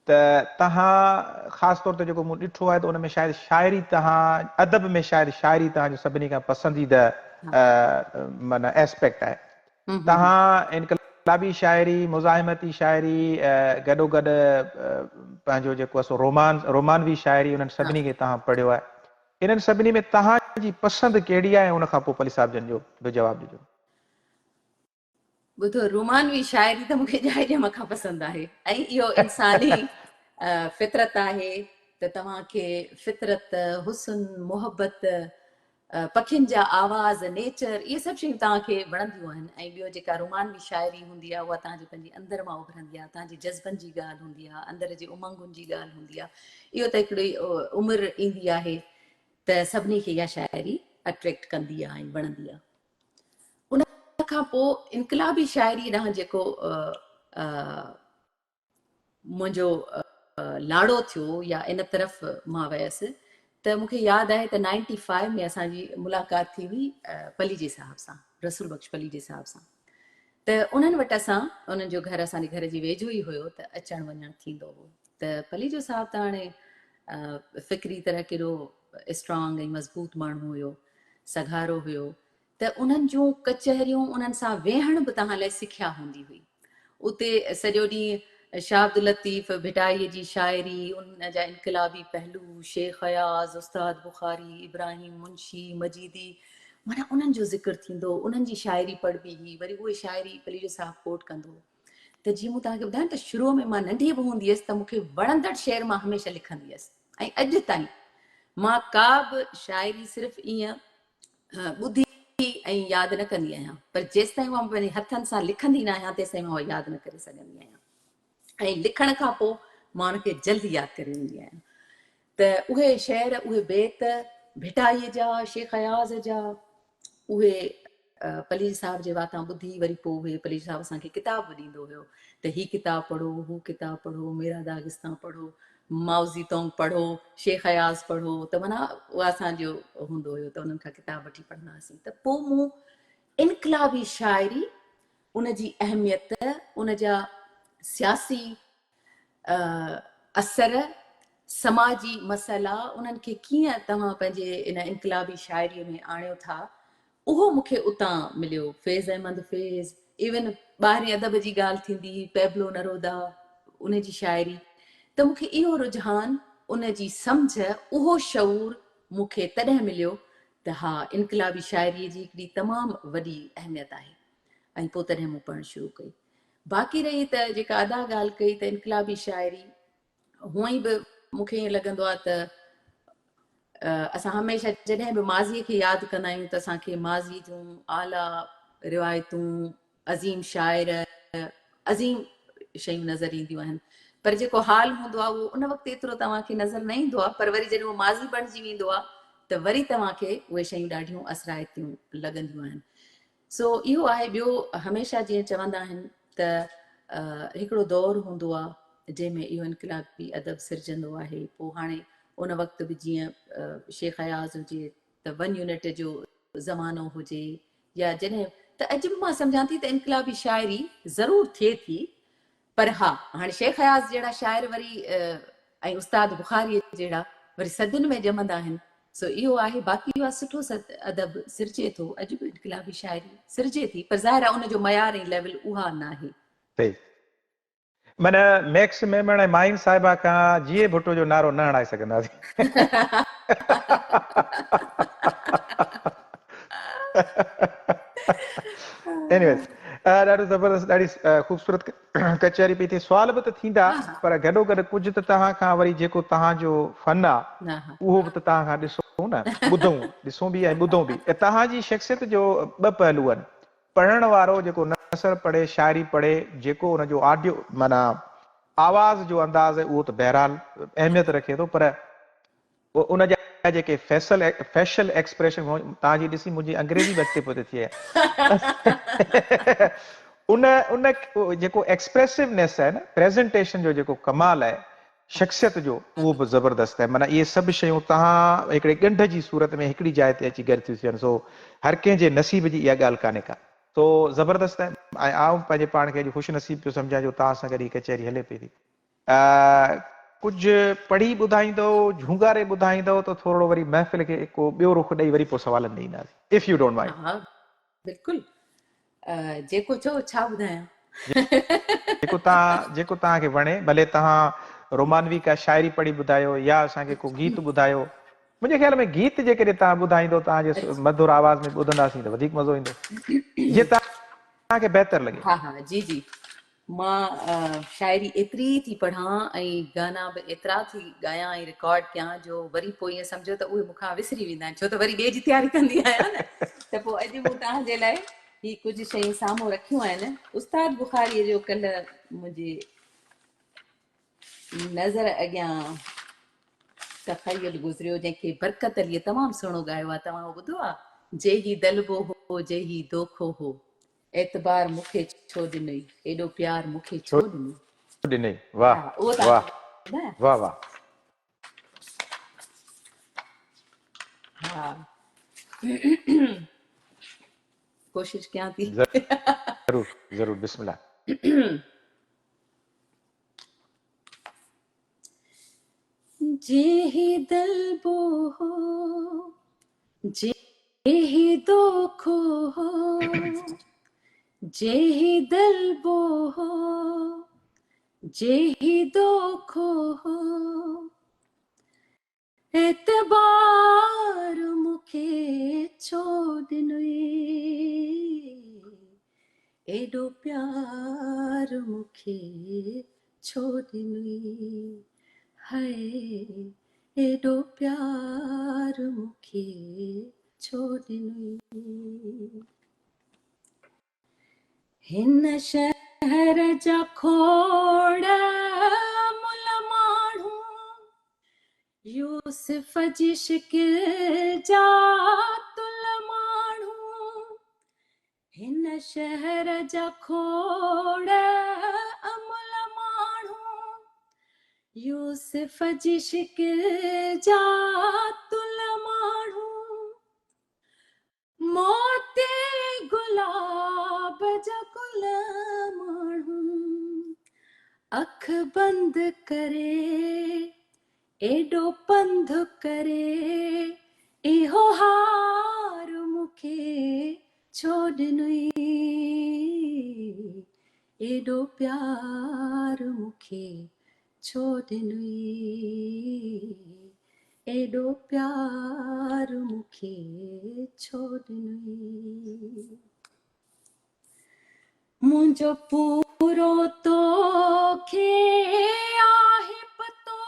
ته توهان خاص طور تي جيڪو مون ڏٺو آهي ته ان ۾ شايد شاعري توهان ادب ۾ شايد شاعري توهان جو سڀني کان پسنديده معنيٰ اسپيڪٽ آهي. توهان انقلابي شاعري، مزاحمتي شاعري گڏوگڏ پنهنجو جيڪو آهي سو رومان رومانوي شاعري انهن سڀني کي توهان پڙهيو آهي. انهن سڀني ۾ توهان جي پسند ڪهڙي آهي ۽ ان کان پوء پلي صاحب جن جو به جواب ڏجو. ٻڌو رومانوي شاعري ته مونکي ڄائي ڄم کان پسند آهي ۽ اهو انساني فطرت آهي ته توهان کي فطرت حسن محبت پکين جا آواز نيچر اهي سڀ شيون توهان کي وڻنديون آهن ۽ ٻيو جيڪا رومانوي شاعري هوندي آهي اها توهان جي پنهنجي اندر مان اڀرندي آهي توهان جي جذبن جي ڳالهه هوندي آهي اندر جي امنگن جي ڳالهه هوندي آهي اهو ته هڪڙي عمر ايندي آهي ته سڀني کي اها شاعري اٽريڪٽ ڪندي آهي ۽ وڻندي آهي ان کان پوء انقلابي شاعري ڏانهن جيڪو منهنجو لاڙو ٿيو يا ان طرف مان ويس ته مون کي ياد آهي ته نائنٽي فائيو ۾ اسان جي ملاقات ٿي هئي پليجي صاحب سان رسول بخش پليجي صاحب سان ته انهن وٽ اسان انهن جو گهر اسان جي گهر جي ويجهو ئي هيو ته اچڻ وڃڻ ٿيندو هو ته پليجو صاحب ته هاڻي فڪري طرح ڪيڏو اسٽرانگ ۽ مضبوط ماڻهو هيو سگهارو هيو ته انهن جون ڪچهريون انهن سان ويهڻ به توهان لاء سکيا هوندي هئي. اتي سڄو ڏينهن شاهه عبداللطيف ڀٽائيء جي شاعري، ان جا انقلابي پهلو، شيخ اياز، استاد بخاري، ابراهيم منشي، مجيدي، معنيٰ انهن جو ذڪر ٿيندو هو، انهن جي شاعري پڙهبي هئي، وري اهي شاعري پليجو صاحب ڪوٽ ڪندو هو. ته جيئن مون توهان کي ٻڌايو نه ته شروع ۾ مان ننڍي به هوندي هيس ته مون کي وڻندڙ شعر مان هميشه لکندي هيس ۽ اڄ تائين مان ڪا به شاعري صرف ائين ٻڌي ۽ ياد نه ڪندي آهيان پر جيستائين اها پنهنجي هٿن سان لکندي نه آهيان تيستائين مان اها ياد نه ڪري سگهندي آهيان ۽ لکڻ کان پوء مان ان کي جلدي ياد ڪري ويندي آهيان ته اهي شعر اهي بيت ڀٽائي جا شيخ اياز جا اهي پليجي صاحب جي واتان ٻڌي وري پوء اهي پليجي صاحب اسان کي ڪتاب به ڏيندو هيو ته هي ڪتاب پڙهو هو ڪتاب پڙهو ميرا داغستان پڙهو مائوزي تونگ پڙهو شيخ اياز پڙهو ته معنيٰ اها اسان جو هوندو هيو ته انهن کان ڪتاب وٺي پڙهندا هئاسين ته پوء مون انقلابي شاعري ان جي اهميت ان جا سياسي اثر سماجي مسئلا انهن کي ڪيئن توهان پنهنجي ان انقلابي شاعري ۾ آڻيو ٿا اهو مون کي اتان مليو. فيض احمد فيض، ايون ٻاهرين ادب جي ڳالهه ٿيندي هئي، پيبلو نرودا، ان جي شاعري ته مون کي اهو رجحان، ان جي سمجهه، اهو شعور مون کي تڏهن مليو ته ها انقلابي شاعريء جي هڪڙي تمام وڏي اهميت آهي ۽ پوء تڏهن مون پڙهڻ شروع ڪئي. باقي رهي ته جيڪا ادا ڳالهه ڪئي ته انقلابي شاعري هونئن به مون کي ائين لڳندو آهي ته اسان هميشه جڏهن به ماضيء کي ياد ڪندا آهيون ته اسان کي ماضي جون اعليٰ روايتون، عظيم شاعر، عظيم شيون نظر اينديون آهن پر جيڪو حال هوندو آهي اهو ان وقت ايترو توهان کي نظر نه ايندو آهي پر وري جڏهن اهو ماضي بڻجي ويندو آهي ته وري توهان کي اهي شيون ڏاڍيون اثرائتيون لڳنديون آهن. سو اهو آهي ٻيو هميشه جيئن چوندا آهن ته هڪڙو دور هوندو آهي جنهن ۾ اهو انقلابي ادب سرجندو آهي پوء هاڻي ان وقت به جيئن شيخ اياز هجي ته ون يونٽ جو زمانو هجي يا جڏهن ته اڄ به مان سمجهان ٿي ته انقلابي شاعري ضرور ٿئي ٿي پر ها هاڻي شيخ اياز جهڙا شاعر وري ۽ استاد بخاريء جهڙا وري صدين ۾ ڄمندا آهن سو اهو آهي باقي اهو سٺو ادب سرجي ٿو اڄ به انقلابي شاعري سرجي ٿي پر ظاهر آهي ان جو معيار ۽ ليول اها ناهي. صحيح. معنيٰ ميڪس ميمڻ ۽ ماهين صاحبه کان جيئي ڀٽو جو نعرو نه هڻائي سگهنداسين. اينيويز ڏاڍو زبردست ڏاڍي خوبصورت ڪچهري پئي ٿئي سوال به ته ٿيندا پر گڏو گڏ ڪجهه ته توهان کان وري جيڪو توهان جو فن آ اهو به ته توهان کان ڏسون نه ٻڌون ڏسون به ۽ ٻڌون به توهان جي شخصيت جو ٻه پهلو آهن پڙهڻ وارو جيڪو نثر پڙهي شاعري پڙهي جيڪو ان جو آڊيو معنيٰ آواز جو انداز اهو ته بهرحال اهميت رکي ٿو پر ان جا جيڪي فيسل فيشل ايڪسپريشن توهان جي ڏسي منهنجي انگريزي به اڳتي پوئتي ٿي ان ان جيڪو ايڪسپريسونيس آهي نه پريزنٽيشن جو جيڪو ڪمال آهي شخصيت جو اهو به زبردست آهي معنيٰ اهي سڀ شيون توهان هڪڙي ڳنڍ جي صورت ۾ هڪڙي جاء تي اچي گڏ ٿيون ٿين سو هر ڪنهن جي نصيب جي اها ڳالهه ڪانهي ڪا سو زبردست آهي ۽ آئون پنهنجي پاڻ کي اڄ خوش نصيب پيو سمجهان جو توهان سان گڏ هي ڪچهري هلي پئي ٿي. ڪجهه پڙهي ٻڌائيندؤ، جهونگاري ٻڌائيندؤ ته ٿورڙو وري محفل کي ڪو ٻيو رخ ڏئي وري پوء سوالن ڏي اينداسين. If you don't mind. ها بلڪل جيڪو چئو ڇا ٻڌايان. جيڪو توهان جيڪو توهان کي وڻي ڀلي توهان رومانوي ڪا شاعري پڙهي ٻڌايو يا اسان کي ڪو گيت ٻڌايو. منهنجي خيال ۾ گيت جيڪڏهن توهان ٻڌائيندو توهان جي مڌر آواز ۾ ٻڌنداسين ته وڌيڪ مزو ايندو. جيئن توهان کي بهتر لڳي. ها ها جي جي مان شاعري ايتري ٿي پڙهان ۽ گانا به ايترا ٿي ڳايان ۽ رڪارڊ ڪيان جو وري پوء ائين سمجهو ته اهي مون کان وسري ويندا آهن ڇو ته وري ٻئي جي تياري ڪندي آهيان نه ته پوء اڄ مون توهان جي لاء هي ڪجهه شيون سامهون رکيون آهن استاد بخاري جو ڪلهه منهنجي نظر اڳيان تخيل گذريو جنهن کي برڪت علي تمام سهڻو ڳايو آهي توهان اهو ٻڌو آهي جي هي دلبو هو جي هي دوکو هو اعتبار مون کي ڇو ڏنئي. ايڏو پيار مون کي ڇو ڏنئي. ڏنئي واه واه واه واه. ها ڪوشش ڪيان ٿي. ضرور ضرور بسم الله. جي هي دلبو هو جي هي دوکو هو جي هي دلبو هو جي هي دوکو هو، اعتبار مون کي ڇو ڏنئي؟ ايڏو پيار مون کي ڇو ڏنئي؟ هاء ايڏو پيار مون کي ڇو ڏنئي؟ هن شهر جا کوڙ مل ماڻهو، يوسف جي شڪل جا تل ماڻهو. هن شهر جا کوڙ امل ماڻهو، يوسف جي شڪل جا تل ماڻهو. موتي گلاب جا گل ماڻهو، اک بند ڪري ايڏو پنڌ ڪري، اهو هار مون کي ڇو ڏنئي؟ ايڏو پيار مون کي ڇو ڏنئي؟ ايڏو پيار مون کي ڇو ڏنئي؟ منهنجو پورو توکي آهي پتو،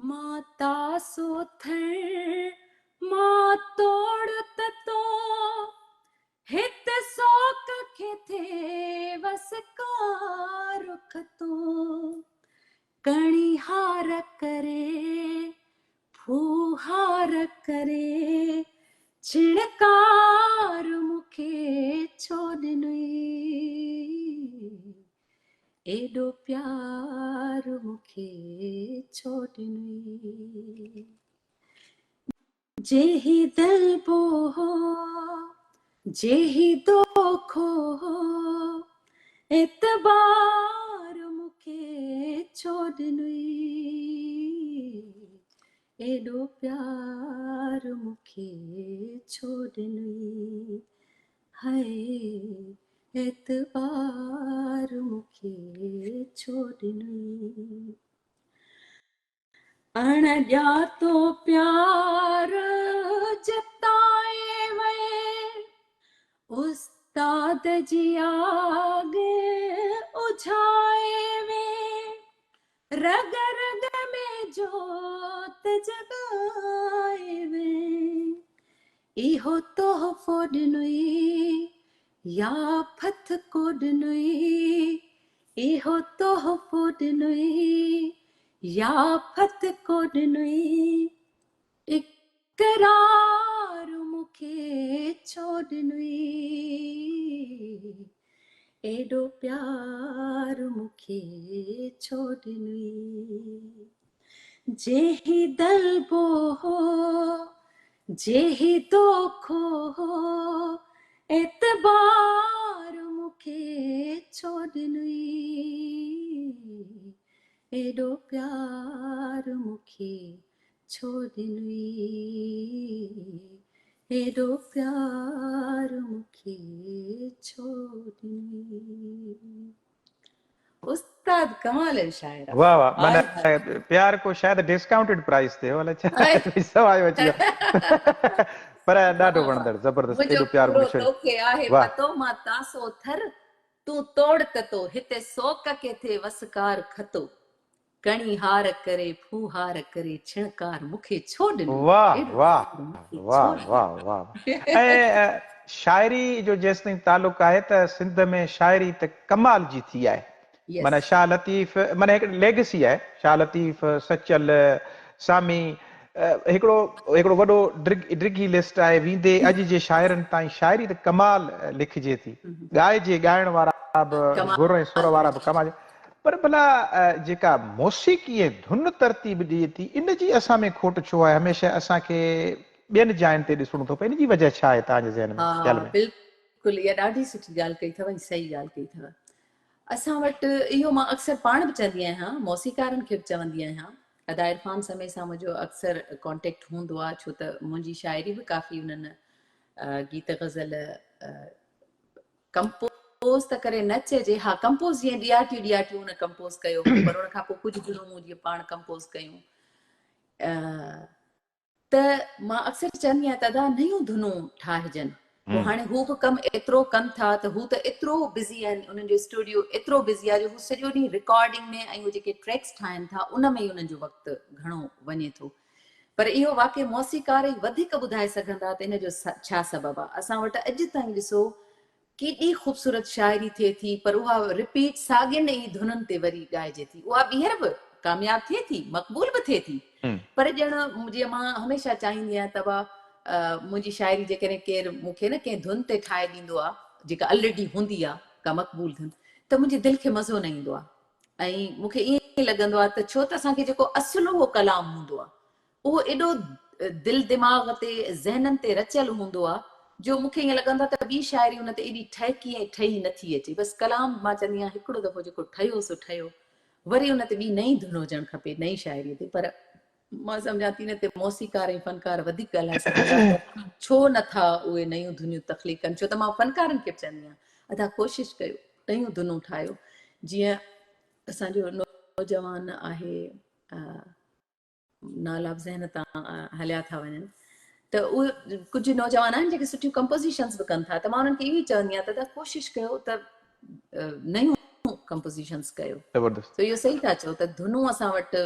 مان تاسو ٿر مان توڙ تتو. هت سوڪ کي ٿئي وسڪار کتو، ڪڻي هار ڪري ڦوهار ڪري، ڇڻڪار مون کي ڇو ڏنئي؟ ايڏو پيار مون کي ڇو ڏنئي؟ جي هي دلبو هو، جي هي دوکو هو، اعتبار مون کي ڇو ڏنئي؟ ايڏو پيار مون کي ڇو ڏنئي؟ هاء اعتبار مون کي ڇو ڏنئي؟ اڻ ڄاتو پيار جتائي وئي، استاد جي آڳ اجهائي وئي، رڳ رڳ ۾ جوت جڳائي وئي. اهو تحفو ڏنئي يا ڦٿڪو ڏنئي، اهو تحفو ڏنئي يا ڦٿڪو ڏنئي، اقرار مون کي ڇو ڏنئي؟ ايڏو پيار مون کي ڇو ڏنئي؟ جي هي دلبو هو، جي هي دوکو هو، اعتبار مون کي ڇو ڏنئي؟ ايڏو پيار مون کي ڇو ڏنئي؟ ايڏو پيار مون کي ڇو ڏنئي؟ استاد ڪمال جو شاعر آ. واه واه معنيٰ پيار ڪو شايد ڊسڪائونٽيڊ پرائس تي هو الائي ڇا پئسا آيو اچي ويو پر ڏاڍو وڻندڙ زبردست منهنجو ايڏو پيار پورو مون کي توکي آهي واه. پتو مان تاسو ٿر تون توڙ تتو هتي سوڪ ڪي ٿئي وسڪار کتو ڪڻي هار ڪري ڦوهار ڪري ڇڻڪار مون کي ڇو ڏنو واه ايڏو واه پيار مون کي ڇو واه ڏنو. واه واه ۽ شاعري جو جيستائين تعلق آهي ته سنڌ ۾ شاعري ته ڪمال جي ٿي آهي معنيٰ شاهه لطيف معنيٰ هڪ ليگسي آهي شاهه لطيف سچل سامي هڪڙو هڪڙو وڏو ڊگهي لسٽ آهي ويندي اڄ جي شاعرن تائين شاعري ته ڪمال لکجي ٿي ڳائجي ڳائڻ وارا به گر ۽ سر وارا به ڪمال پر ڀلا جيڪا موسيقي ۽ ڌن ترتيب ڏئي ٿي ان جي اسان ۾ کوٽ ڇو آهي هميشه اسان کي ٻين جاين تي ڏسڻو ٿو پئي ان جي وجه ڇا آهي توهان جي ذهن ۾ ها خيال ۾؟ بلڪل اها ڏاڍي سٺي ڳالهه ڪئي اٿو ۽ صحيح ڳالهه ڪئي اٿو. اسان وٽ اهو مان اڪثر پاڻ به چوندي آهيان موسيقارن کي به چوندي آهيان ادا عرفان سمي سان منهنجو اڪثر ڪانٽيڪٽ هوندو آهي ڇو ته منهنجي شاعري به ڪافي انهن گيت غزل ڪمپوز ڪمپوز ته ڪري نه چئجي، ها ڪمپوز جيئن ڏياٽيون ڏياٽيون ان ڪمپوز ڪيو هو پر ان کان پوء ڪجهه ڌنون مون جيئن پاڻ ڪمپوز ڪيون ته مان اڪثر چوندي آهيان ته ادا نيون ڌنون ٺاهجن. پوء هاڻي هو به ڪم ايترو ڪن ٿا ته هو ته ايترو بزي آهن انهن جو اسٽوڊيو ايترو بزي آهي جو هو سڄو ڏينهن رڪارڊنگ ۾ ۽ اهي جيڪي ٽريڪس ٺاهن ٿا ان ۾ ئي انهن جو وقت گهڻو وڃي ٿو. پر اهو واقعي موسيقار ئي وڌيڪ ٻڌائي سگهندا ته ان جو ڇا سبب آهي. اسان وٽ اڄ تائين ڏسو ڪيڏي خوبصورت شاعري ٿئي ٿي پر اها رپيٽ ساڳين ئي ڌنن تي وري ڳائجي ٿي. اها ٻيهر به ڪامياب ٿئي ٿي، مقبول به ٿئي ٿي پر ڄڻ جيئن مان هميشه چاهيندي آهيان ته ابا منهنجي شاعري جيڪڏهن ڪير مون کي نه ڪنهن ڌن تي ٺاهي ڏيندو آهي جيڪا الريڊي هوندي آهي ڪا مقبول ڌن ته منهنجي دل کي مزو نه ايندو آهي. ۽ مون کي ائين لڳندو آهي ته ڇو ته اسان کي جيڪو اصل اهو ڪلام هوندو آهي اهو ايڏو دل دماغ تي ذهنن تي رچيل هوندو آهي جو مون کي ائين لڳندو آهي ته ٻي شاعري ان تي ايڏي ٺهڪي ۽ ٺهي نٿي اچي بس ڪلام مان چوندي آهيان هڪڙو دفعو جيڪو ٺهيو سو ٺهيو وري ان تي ٻي نئين ڌن هجڻ کپي نئين شاعري تي پر مان سمجهان ٿي ان تي موسيقار ۽ فنڪار وڌيڪ ڳالهائي سگهندا ته ڇو نٿا اهي نيون ڌنيون تخليق ڪن ڇو ته مان فنڪارن کي به چوندي آهيان ادا ڪوشش ڪيو نيون ڌنون ٺاهيو جيئن اسان جو نوجوان آهي نالا به ذهن تان هليا ٿا وڃن ته اهي ڪجهه نوجوان آهن جيڪي سٺيون ڪمپوزيشنز به ڪن ٿا ته مان انهن کي اهو ئي چوندي آهيان ته ادا ڪوشش ڪيو ته نيون ڪمپوزيشنز ڪيو. زبردست. سو اهو صحيح ٿا چئو ته ڌنون اسان وٽ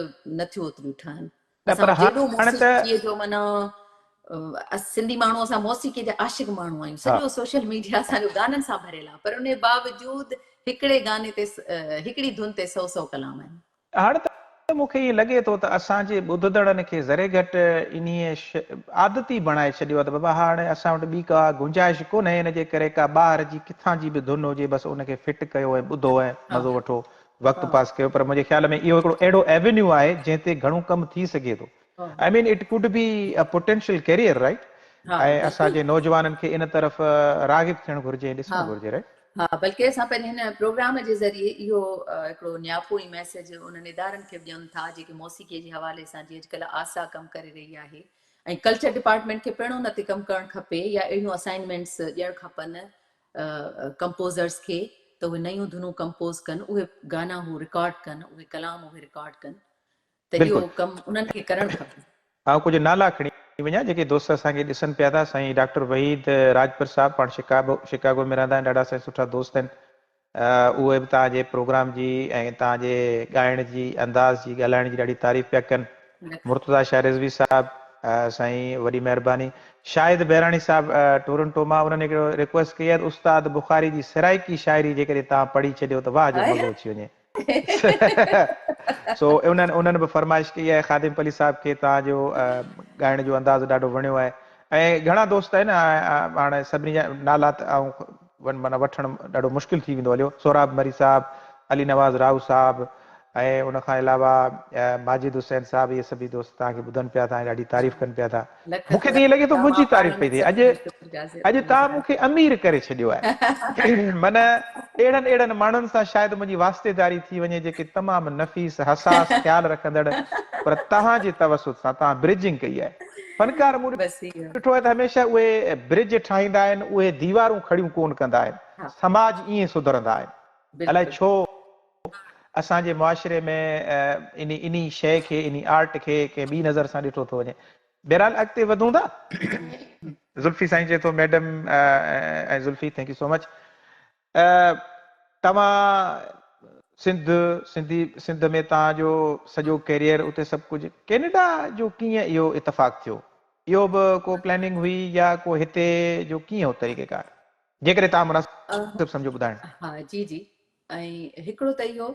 نٿيون اوتريون ٺهن. نه اسان پر وٽ جيڏو هاڻ ته موسيقيء جو معنيٰ سنڌي ماڻهو اسان موسيقيء جا عاشق ماڻهو آهيون. سڄو سوشل ميڊيا اسان جو گانن سان ڀريل آهي پر ان باوجود هڪڙي گاني تي هڪڙي ڌن تي سئو سئو ڪلام آهن. هاڻ ته مون کي ائين لڳي ٿو ته اسان جي ٻڌندڙن کي ذري گهٽ انهيء عادت ئي بڻائي ڇڏيو آهي ته بابا هاڻ اسان وٽ ٻي ڪا گنجائش ڪونهي ان جي ڪري ڪا ٻاهر جي ڪٿان جي به ڌن هجي بس ان کي فٽ ڪيو ۽ ٻڌو ۽ مزو وٺو وقت پاس ڪيو پر منهنجي خيال ۾ اهو هڪڙو اهڙو ايونيو آهي جنهن تي گهڻو ڪم ٿي سگهي ٿو I mean it could be a potential career right ۽ اسان جي نوجوانن کي ان طرف راغب ٿيڻ گهرجي ۽ ڏسڻ گهرجي رائيٽ. ها بلڪه اسان پنهنجي هن پروگرام جي ذريعي اهو هڪڙو نياپو ۽ ميسيج انهن ادارن کي به ڏيون ٿا جيڪي موسيقي جي حوالي سان جيئن اڄڪلهه آسا ڪم ڪري رهي آهي ۽ ڪلچر ڊپارٽمينٽ کي پڻ ان تي ڪم ڪرڻ کپي يا اهڙيون اسائنمينٽس ڏيڻ کپن ڪمپوزرس کي ته اهي نيون ڌنون ڪمپوز ڪن اهي گانا هو رڪارڊ ڪن اهي ڪلام اهي رڪارڊ ڪن ته اهو ڪم انهن کي ڪرڻ کپي. آئون ڪجهه نالا کڻي وڃان جيڪي دوست اسان کي ڏسن پيا ٿا سائين ڊاڪٽر وحيد راڄپر صاحب پاڻ شڪاگو شڪاگو ۾ رهندا آهن ڏاڍا سائين سٺا دوست آهن اهي به توهان جي پروگرام جي ۽ توهان جي ڳائڻ جي انداز جي ڳالهائڻ جي ڏاڍي تعريف پيا ڪن مرتضيٰ شاهه رضوي صاحب سائين وڏي مهرباني شاهد بهراڻي صاحب ٽورنٽو مان انهن هڪڙو ريڪويسٽ ڪئي آهي ته استاد بخاري جي سرائيڪي شاعري جيڪڏهن توهان پڙهي ڇڏيو ته واهه جو مزو اچي وڃي. سو انهن انهن به فرمائش ڪئي آهي خادم پلي صاحب کي توهان جو ڳائڻ جو انداز ڏاڍو وڻيو آهي ۽ گهڻا دوست آهن هاڻي سڀني جا نالا ته آئون معنيٰ وٺڻ ڏاڍو مشڪل ٿي ويندو هليو سهراب مري صاحب علي نواز راهو صاحب ۽ ان کان علاوه ماجد حسين صاحب اهي سڀئي دوست توهان کي ٻڌن پيا ٿا ۽ ڏاڍي تعريف ڪن پيا ٿا مون کي ته ائين لڳي ٿو منهنجي تعريف پئي ٿئي. اڄ اڄ توهان مون کي امير ڪري ڇڏيو آهي. من اهڙن اهڙن ماڻهن سان شايد منهنجي واسطيداري ٿي وڃي جيڪي تمام نفيس، حساس خيال رکندڙ پر توهان جي توسط سان توهان برجنگ ڪئي آهي. فنڪار مون ڏٺو آهي ته هميشه اهي برج ٺاهيندا آهن، اهي ديوارون کڙيون ڪونه ڪندا آهن. سماج ائين سڌرندا آهن. الائي ڇو اسان جي معاشري ۾ انهي انهي شيء کي انهي آرٽ کي ڪنهن ٻي نظر سان ڏٺو ٿو وڃي. بهرحال اڳتي وڌون ٿا. زلفي سائين چئي ٿو madam ۽ Zulfi thank you so much توهان سنڌ سنڌي سنڌ ۾ توهان جو سڄو ڪيريئر اتي سڀ ڪجهه ڪينيڊا جو ڪيئن اهو اتفاق ٿيو اهو به ڪو پلاننگ هئي يا ڪو هتي جو ڪيئن هو طريقه ڪار جيڪڏهن توهان مناسب سمجهو ٻڌائڻ. ها جي جي ۽ هڪڙو ته اهو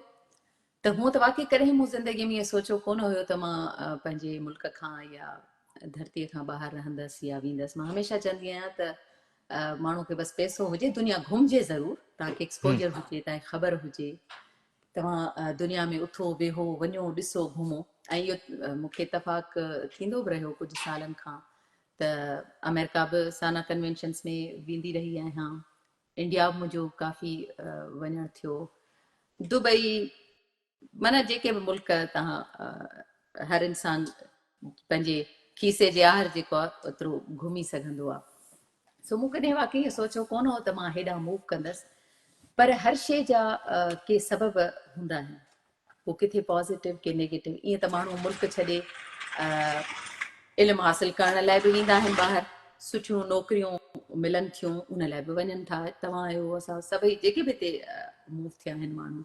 ته هونء ته واقعي ڪڏهن مون زندگيء ۾ ائين سوچيو ڪونه هيو ته مان پنهنجي ملڪ کان يا ڌرتيء کان ٻاهر رهندس يا ويندس. مان هميشه چوندي آهيان ته ماڻهو کي بس پئسو هجي، دنيا گهمجي ضرور، توهان کي ايڪسپوجر هجي، توهان کي خبر هجي، توهان دنيا ۾ اٿو، ويهو، وڃو، ڏسو، گهمو. ۽ اهو مون کي اتفاق ٿيندو به رهيو ڪجهه سالن کان ته آمريڪا به سانا ڪنوينشنس ۾ ويندي رهي آهيان، انڊيا به منهنجو ڪافي وڃڻ ٿيو، دبئي معنيٰ جيڪي به ملڪ تهان هر انسان پنهنجي کيسي جي آهر جيڪو آهي اوترو گهمي سگهندو آهي. سو مون ڪڏهن واقعي اهو سوچيو ڪونه هو ته مان هيڏانهن موو ڪندس. پر هر شيء جا ڪي سبب هوندا آهن پوء ڪٿي پازيٽو ڪي نيگيٽو. ائين ته ماڻهو ملڪ ڇڏي علم حاصل ڪرڻ لاء به ويندا آهن ٻاهر، سٺيون نوڪريون ملن ٿيون ان لاء به وڃن ٿا. توهان آهيو، اسان سڀئي جيڪي به هتي موو ٿيا آهن ماڻهو،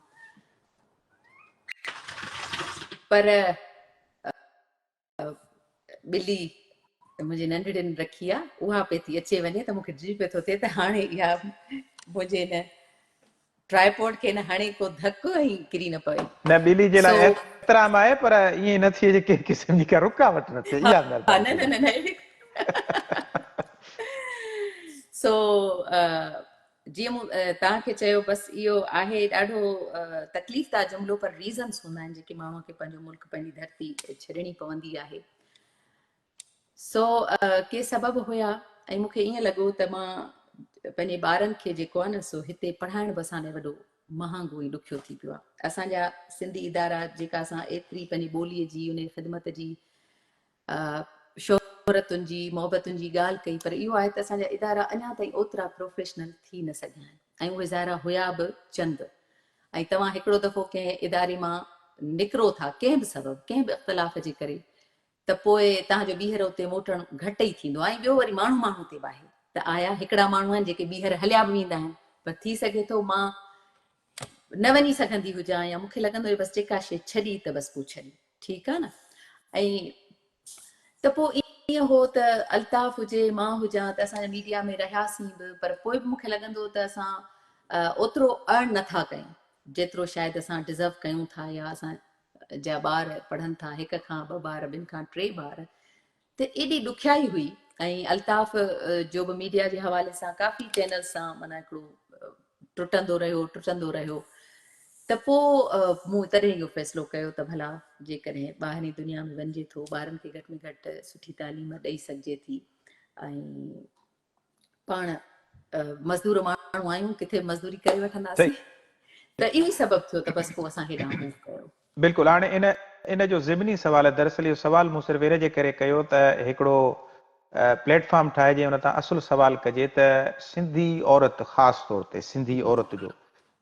پر ٻلي منهنجي ننڍڙين رکي آ، اها پئي ٿي اچي وڃي ته مونکي ڊڄ پئي ٿو ٿئي ته هاڻي اها منهنجي هن ٽرائپوڊ کي نه هڻي ڪو ڌڪ ۽ ڪري نه پوي. نه ٻلي جي لاء احترام آهي پر ائين نه ٿئي جي ڪنهن قسم جي ڪا رڪاوٽ نه ٿئي اها مهرباني. نه نه نه نه سو جيئن مون توهان کي چيو بس اهو آهي ڏاڍو تڪليف دا جملو پر ريزنس هوندا آهن جيڪي ماڻهو کي پنهنجو ملڪ پنهنجي ڌرتي ڇڏڻي پوندي آهي. سو ڪي سبب هيا ۽ مون کي ائين لڳو ته مان پنهنجي ٻارن کي جيڪو آهي نه سو هتي پڙهائڻ به اسان لاء وڏو مهانگو ۽ ڏکيو ٿي پيو آهي. اسان جا سنڌي ادارا جيڪا اسان ايتري پنهنجي ٻوليء جي ان خدمت جي شهرتن جي محبتن جي ڳالهه ڪئي پر اهو آهي ته اسان جا ادارا اڃا تائين اوترا پروفيشنل ٿي نه سگهيا آهن ۽ اهي ظاهرا هيا به چند ۽ توهان هڪڙو دفعو ڪنهن اداري مان نڪرو ٿا ڪنهن به سبب ڪنهن به اختلاف جي ڪري ته پوء توهان جو ٻيهر اتي موٽڻ گهٽ ئي ٿيندو آهي ۽ ٻيو وري ماڻهو ماڻهو تي به آهي ته آيا هڪڙا ماڻهو آهن جيڪي ٻيهر هليا به ويندا آهن پر ٿي سگهي ٿو مان نه وڃي سگهندي هجان يا مون کي لڳندو هو بس جيڪا شيء ڇڏي ته بس پوء ڇڏي ٺيڪ آ نه. ۽ ته پوء ائين هو ته الطاف هجي مان هجان ته اسان ميڊيا ۾ رهياسين به پر پوء به مون کي لڳندو ته اسان اوترو ارن نٿا ڪيون جيترو شايد اسان ڊزرو ڪيون ٿا يا اسان جا ٻار پڙهن ٿا، هڪ کان ٻه ٻار، ٻن کان ٽي ٻار، ته ايڏي ڏکيائي هئي ۽ الطاف جو به ميڊيا جي حوالي سان ڪافي چينلز سان معنيٰ هڪڙو ٽٽندو رهيو ٽٽندو رهيو ته پوء مون تڏهن اهو فيصلو ڪيو ته ڀلا جيڪڏهن ٻاهرين دنيا ۾ وڃجي ٿو ٻارن کي گهٽ ۾ گهٽ سٺي تعليم ڏئي سگهجي ٿي ۽ پاڻ مزدور ماڻهو آهيون ڪٿي مزدوري ڪري وٺنداسين ته اهو ئي سبب ٿيو ته بس پوء اسان هيڏانهن موو ڪيو. بلڪل هاڻي ان ان جو ضمني سوال آهي دراصل اهو سوال مون صرف ان جي ڪري ڪيو ته هڪڙو پليٽ فارم ٺاهجي ان تان اصل سوال ڪجي ته سنڌي عورت خاص طور تي سنڌي عورت جو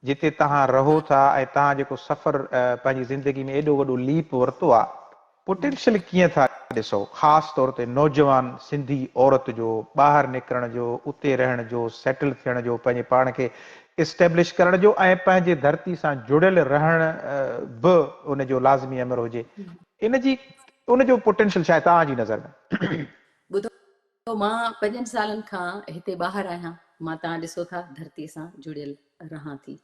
جتي توهان رهو ٿا ۽ توهان جيڪو سفر پنهنجي زندگي ۾ ايڏو وڏو ليپ ورتو آ پوٽينشل ڪيئن ٿا ڏسو خاص طور تي نوجوان سنڌي عورت جو ٻاهر نڪرڻ جو اتي رهڻ جو سيٽل ٿيڻ جو پنهنجي پاڻ کي اسٽيبلش ڪرڻ جو ۽ پنهنجي ڌرتي سان جڙيل رهڻ به ان جو لازمي امر هجي ان جي ان جو پوٽينشل ڇا آهي توهان جي نظر ۾؟ ٻڌو مان پنجن سالن کان هتي ٻاهر آهيان، مان توهان ڏسو ٿا ڌرتي سان جڙيل رهان ٿي.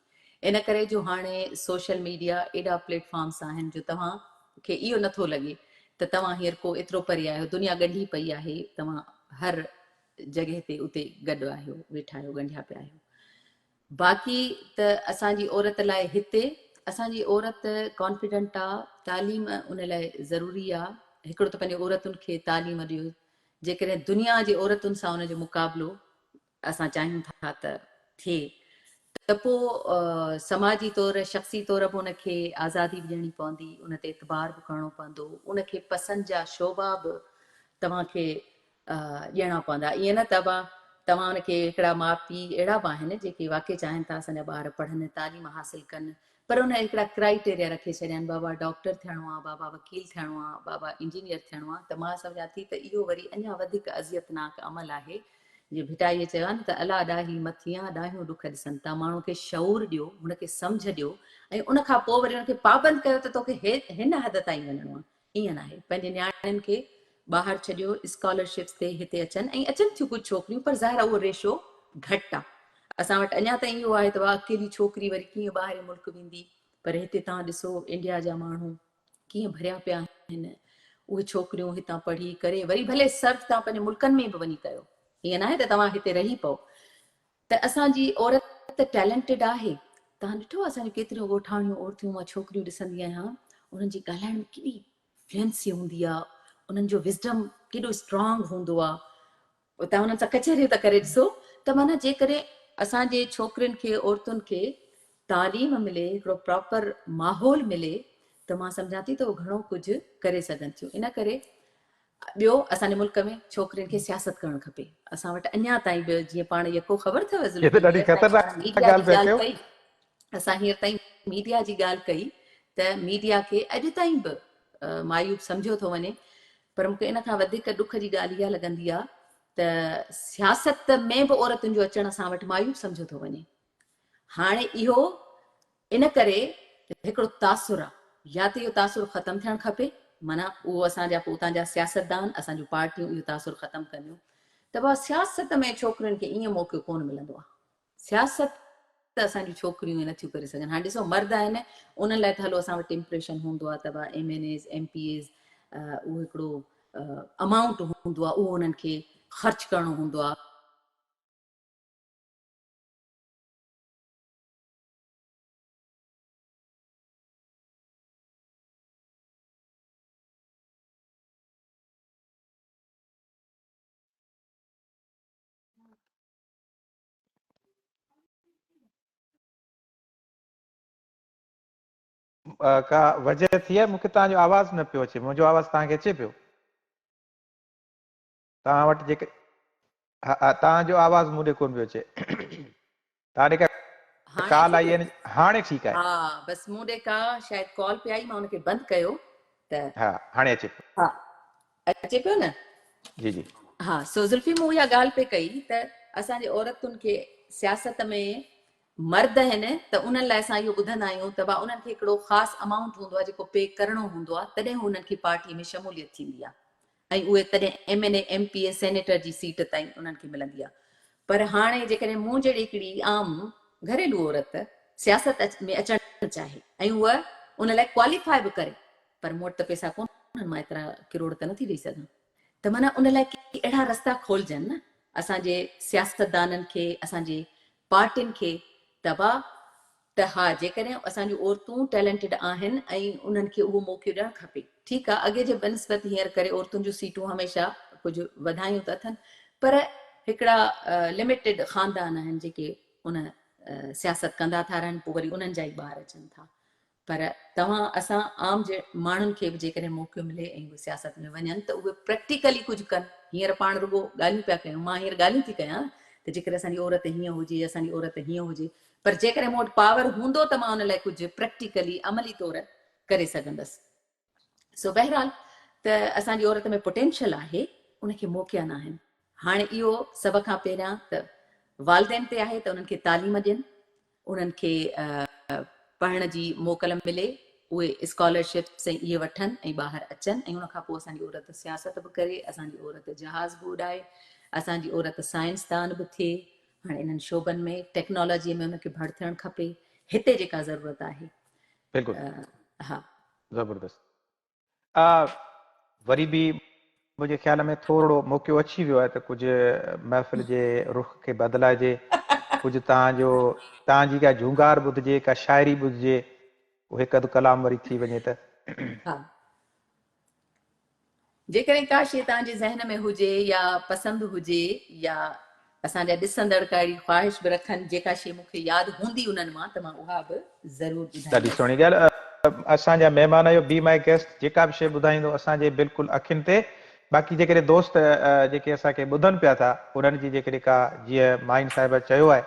ان ڪري جو هاڻي سوشل ميڊيا ايڏا پليٽ فارمس آهن جو توهان کي اهو نٿو لڳي ته توهان هينئر ڪو ايترو پري آهيو، دنيا ڳنڍي پئي آهي، توهان هر جڳهه تي اتي گڏ آهيو، ويٺا آهيو، ڳنڍيا پيا آهيو. باقي ته اسان جي عورت لاء هتي اسان جي عورت ڪانفيڊنٽ آ، تعليم ان لاء ضروري آ، هڪڙو ته پنهنجي عورتن کي تعليم ڏيو، جيڪڏهن دنيا جي عورتن سان ان جو مقابلو اسان چاهيون ٿا ته ٿئي ته پوء سماجي طور شخصي طور به ان کي آزادي به ڏيڻي پوندي، ان تي اعتبار به ڪرڻو پوندو، ان کي پسند جا شعبا به توهان کي ڏيڻا پوندا. ائين نه ته ابا توهان ان کي هڪڙا ماء پيء اهڙا به آهن جيڪي واقعي چاهين ٿا اسان جا ٻار پڙهن، تعليم حاصل ڪن، پر ان هڪڙا ڪرائيٽيريا رکي ڇڏيا آهن، بابا ڊاڪٽر ٿيڻو آ، بابا وڪيل ٿيڻو آ، بابا انجنيئر ٿيڻو آ، ته مان سمجهان ٿي ته اهو وري اڃا وڌيڪ اذيتناڪ عمل آهي. جيئن ڀٽائيء چيو آهي نه ته الا ڏاهي مٿيان ڏاهيون ڏک ڏسن ٿا، ماڻهو کي شعور ڏيو، هن کي سمجهه ڏيو ۽ ان کان پوء وري ان کي پابند ڪيو ته توکي هن حد تائين وڃڻو آ. ائين ناهي. پنهنجي نياڻين کي ٻاهر ڇڏيو، اسڪالرشپس تي هتي اچن ۽ اچن ٿيون ڪجهه ڇوڪريون پر ظاهر آهي اهو ريشو گهٽ آهي. اسان وٽ اڃا تائين اهو آهي ته واهه اڪيلي ڇوڪري وري ڪيئن ٻاهرين ملڪ ويندي پر هتي توهان ڏسو انڊيا جا ماڻهو ڪيئن ڀريا پيا آهن. اهي ڇوڪريون هتان پڙهي ڪري وري ڀلي سرو توهان پنهنجي ملڪن ۾ به وڃي ڪيو. ائين ناهي ته توهان هتي رهي پئو. ته اسان جي عورت ته ٽيلنٽيڊ آهي. توهان ڏٺو اسان جون ڪيتريون ڳوٺاڻيون عورتيون مان ڇوڪريون ڏسندي آهيان انهن جي ڳالهائڻ ۾ ڪيڏي فلوئنسي هوندي آهي، انهن جو وزڊم ڪيڏو اسٽرانگ هوندو آهي. توهان انهن سان ڪچهريون ته ڪري ڏسو ته معنيٰ جيڪڏهن اسان جي ڇوڪرين کي عورتن کي تعليم ملي، هڪڙو پراپر ماحول ملي ته مان سمجهان ٿي ته اهو گهڻو ڪجهه ڪري سگهن ٿيون. ان ڪري ٻيو اسان جي ملڪ ۾ ڇوڪرين کي سياست ڪرڻ کپي. اسان وٽ اڃا تائين به جيئن پاڻ يڪو خبر اٿو هي ته ڏاڍي ذوالفي خطرناڪ ميڊيا ڳالهه جي پيا ڳالهه ڪيو. ڪئي. اسان هينئر تائين ميڊيا جي ڳالهه ڪئي ته ميڊيا کي اڄ تائين به معيوب سمجهيو ٿو وڃي پر مون کي ان کان وڌيڪ ڏک جي ڳالهه اها لڳندي آهي ته سياست ۾ به عورتن جو اچڻ اسان وٽ معيوب سمجهيو ٿو وڃي. هاڻي اهو ان ڪري هڪڙو تاثر آهي يا ته اهو تاثر ختم ٿيڻ کپي معنيٰ اهو اسان جا پوء اتان جا سياستدان اسان جون پارٽيون اهو تاثر ختم ڪنديون ته بابا سياست ۾ ڇوڪرين کي ائين موقعو ڪونه ملندو آهي. سياست ته اسان جون ڇوڪريون ائين نٿيون ڪري سگهن. هاڻي ڏسو مرد آهن انهن لاء ته هلو اسان وٽ امپريشن هوندو آهي ته ڀا M N As M P As اهو هڪڙو امائونٽ هوندو آهي اهو انهن کي خرچ ڪرڻو هوندو آهي. ڪا وجه ٿي آهي مون کي توهان جو آواز نه پيو اچي منهنجو آواز توهان کي اچي پيو توهان وٽ جيڪي ها توهان جو آواز مون ڏي ڪون پيو اچي توهان ڏي ڪا ڪال آئي آهي هاڻي ٺيڪ آهي ها بس مون ڏي ڪا شايد ڪال پي آئي مان ان کي بند ڪيو ته ها هاڻي اچي پيو ها اچي پيو نه جي جي ها سو زلفي مون اها ڳالهه پئي ڪئي ته اسان جي عورتن کي سياست ۾ مرد آهن ته انهن لاء اسان اهو ٻڌندا آهيون ته ڀا انهن کي هڪڙو خاص امائونٽ هوندو آهي جيڪو پي ڪرڻو هوندو آهي تڏهن انهن کي پارٽي ۾ شموليت ٿيندي آهي ۽ اهي تڏهن M N A M P A senator جي سيٽ تائين انهن کي ملندي آهي پر هاڻي جيڪڏهن مون جهڙي هڪڙي عام گهريلو عورت سياست ۾ اچڻ چاهي ۽ هوء ان لاء ڪواليفاء به ڪري پر مون وٽ ته پئسا ڪونهن مان ايترا ڪروڙ ته نٿي ڏئي سگهان ته معنيٰ ان لاء ڪي اهڙا رستا کولجن نه اسان جي سياستدانن کي اسان جي پارٽين کي تباهه ته ها جيڪڏهن اسان جون عورتون ٽيلنٽيڊ آهن ۽ انهن کي اهو موقعو ڏيڻ کپي ٺيڪ آهي اڳي جي بنسبت هينئر ڪري عورتن جون سيٽون هميشه ڪجهه وڌايون ته اٿن پر هڪڙا لميٽيڊ خاندان آهن جيڪي ان سياست ڪندا ٿا رهن پوء وري انهن جا ئي ٻار اچن ٿا پر توهان اسان عام جي ماڻهن کي به جيڪڏهن موقعو ملي ۽ اهي سياست ۾ وڃن ته اهي پريڪٽيڪلي ڪجهه ڪن. هينئر پاڻ رڳو ڳالهيون پيا ڪيون، مان هينئر ڳالهيون ٿي ڪيان ته جيڪڏهن اسان جي عورت هيئن هجي، اسان جي عورت هيئن هجي، پر جيڪڏهن مون وٽ پاور هوندو ته مان ان لاء ڪجهه پريڪٽيڪلي عملي طور ڪري سگهندس. سو بهرحال ته اسان جي عورت ۾ پوٽينشل آهي، ان کي موقعا ناهن. هاڻي اهو سڀ کان پهريان ته والدين تي آهي ته انهن کي تعليم ڏين، انهن کي پڙهڻ جي موڪل ملي، اهي اسڪالرشپس ۽ اهي وٺن ۽ ٻاهر اچن ۽ ان کان پوء اسان جي عورت سياست به ڪري، اسان جي عورت جهاز به اڏائي، اسان جي عورت سائنسدان به ٿئي. هاڻي انهن شعبن ۾ ٽيڪنالاجيء ۾ ان کي ڀڙ ٿيڻ کپي، هتي جيڪا ضرورت آهي. بلڪل. ها. زبردست. وري به منهنجي خيال ۾ ٿورڙو موقعو اچي ويو آهي ته ڪجهه محفل جي رخ کي بدلائجي، ڪجهه توهان جو توهان جي ڪا جهونگار ٻڌجي، ڪا شاعري ٻڌجي، ڪو هڪ اڌ ڪلام وري ٿي وڃي ته. ها. جيڪڏهن ڪا شيء توهان جي ذهن ۾ هجي يا پسند هجي يا اسان جا ڏسندڙ ڪا اهڙي خواهش به رکن جيڪا شيء مون کي ياد هوندي انهن مان ته مان اها به ضرور ڏاڍي ٻڌائيندس. سهڻي ڳالهه. اسان جا مهمان آهيو بي مائي گيسٽ جيڪا به شيء ٻڌائيندو اسان جي بلڪل اکين تي باقي جيڪڏهن دوست جيڪي اسان کي ٻڌن پيا ٿا انهن جي جيڪڏهن ڪا جيئن ماهين صاحبه چيو آهي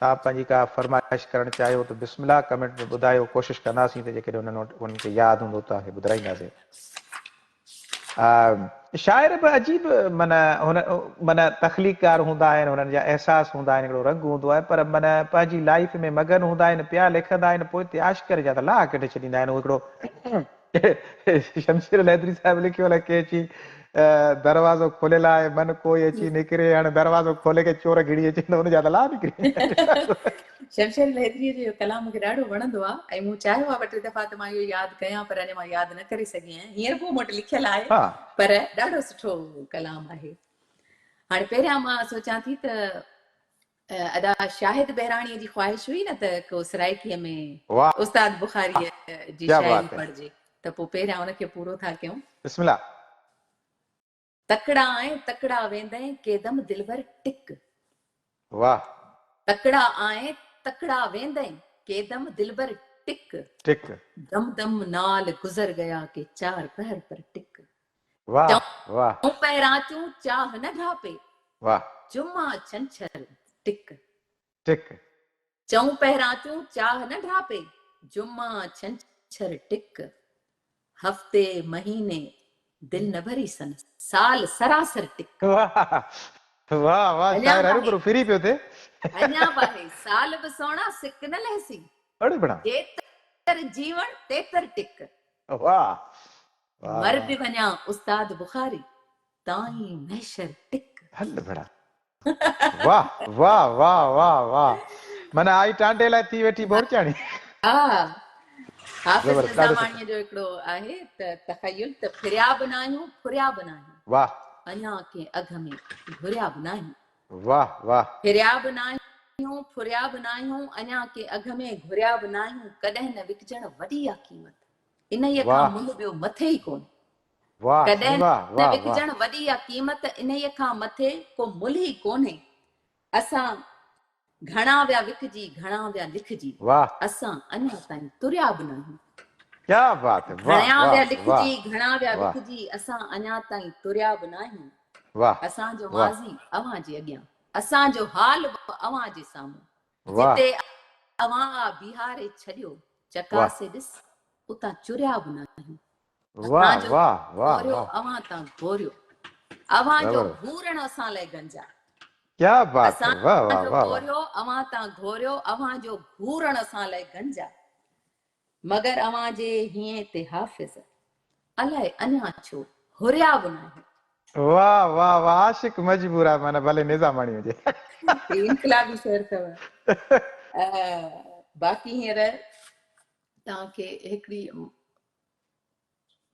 توهان پنهنجي ڪا فرمائش ڪرڻ چاهيو ته بسم الله ڪمينٽ ۾ ٻڌايو ڪوشش ڪنداسين ته جيڪڏهن انهن وٽ انهن کي ياد هوندو توهان کي ٻڌرائينداسين. شاعر به عجيب معنيٰ هن معنيٰ تخليقڪار هوندا آهن هنن جا احساس هوندا آهن هڪڙو رنگ هوندو آهي پر معنيٰ پنهنجي لائيف ۾ مگن هوندا آهن پيا لکندا آهن پوئتي عاشقن جا ته لاهه ڪڍي ڇڏيندا آهن هو هڪڙو شمشير الحيدري صاحب لکيو الائي ڪنهن اچي دروازو کوليل آهي من ڪوئي اچي نڪري هاڻي دروازو کولي ڪي چور گهڙي اچي ته هن جا ته لاهه نڪري شمشير الحيدريء جو اهو ڪلام مون کي ڏاڍو وڻندو آهي ۽ مون چاهيو آهي ٻه ٽي دفعا ته مان اهو ياد ڪيان پر اڃا مان ياد نه ڪري سگهي آهيان. هينئر به اهو مون وٽ لکيل آهي پر ڏاڍو سٺو ڪلام آهي. هاڻي پهريان مان سوچان ٿي ته ادا شاهد بهراڻيء جي خواهش هئي نه ته ڪو سرائيڪيء ۾ استاد بخاريء جي شاعري پڙهجي ته پوء پهريان ان کي پورو ٿا ڪيون. بسم الله. تڪڙا آئين تڪڙا ويندين ڪيدم دلبر ٽڪ. واھ. تڪڙا آئين تڪڙا ويندين ڪيدم دلبر ٽڪ. ٽڪ. دم دم نال گذر گيا ڪي چار پهر پر ٽڪ. واھ واھ. چئون پهران چون چاھ نه ڍاپي. واھ. جمعا ڇنڇر ٽڪ. ٽڪ. चऊं पहिरां चूं चाह न ढापे, जुम्मा छंछर टिक। हफ़्ते महीने दिल न भरी सन, साल सरासर टिक। वाह वाह वाह, अञा शायर बि हरुभरू आहे, फिरी पियो थिए। अञा बि आहे, साल बि सुहिणा सिक न लहसी, अड़े बड़ा। जेतर जीवण तेतर टिक। वाह वाह मर वाह, बि वञा उस्ताद बुखारी, ताईं महशर टिक। हल बड़ा। वाह वाह वाह वाह वाह, माना आई टांडे लाइ थी वेठी बोरचाणी। हा, हाफ़िज़ ज़बरदस्त, ॾाढो सुठो। निज़ामाणीअ जो हिकिड़ो आहे त तख़युल, त फिरिया बि न आहियूं, फुरिया बि न आहियूं, वाह अञा कंहिं अघ में घुरिया बि न आहियूं। वाह वाह, फिरिया बि न आहियूं, फुरिया बि न आहियूं, अञा कंहिं अघ में घुरिया बि न आहियूं, कॾहिं न विकिजण वॾी आहे क़ीमत, इन्हीअ खां वाह मुल्ह ॿियो मथे ई कोन्हे। वाह कॾहिं साईं, वाह न वाह वाह, विकिजण वॾी आहे क़ीमत, इन्हीअ खां मथे को मुल्ह ई कोन्हे। असां घणा विया विकिजी, घणा विया लिखजी, वाह, असां अञा ताईं तुरिया बि न आहियूं। क्या बात है, वाह घणा वाह विया वाह लिखजी, घणा विया वाह विकिजी, असां अञा ताईं तुरिया बि न आहियूं। वाह असांजो वाह माज़ी अव्हां जे अॻियां, असांजो हाल बि अव्हां जे साम्हूं, वाह जिते अव्हां आ बीहारे छॾियो, वाह चकासे ॾिस उतां चुरिया बि न आहियूं। वाह असांजो वाह वाह घोरियो वाह, अव्हां तां घोरियो, अव्हांजो ज़बरदस्त, घूरणु असां लाइ गंजा। क्या बात है, वाह वाह असांजो वाह वाह, घोरियो अव्हां तां घोरियो, अव्हांजो घूरणु असां लाइ गंजा। मगर अव्हां जे हीअं ते हाफ़िज़, अलाए अञा छो हुरिया बि न आहियूं। वाह वाह वाह, आशिक मजबूर आहे, माना भले निज़ामाणी हुजे। ही इनकलाबी शेर अथव। बाक़ी हींअर तव्हांखे हिकिड़ी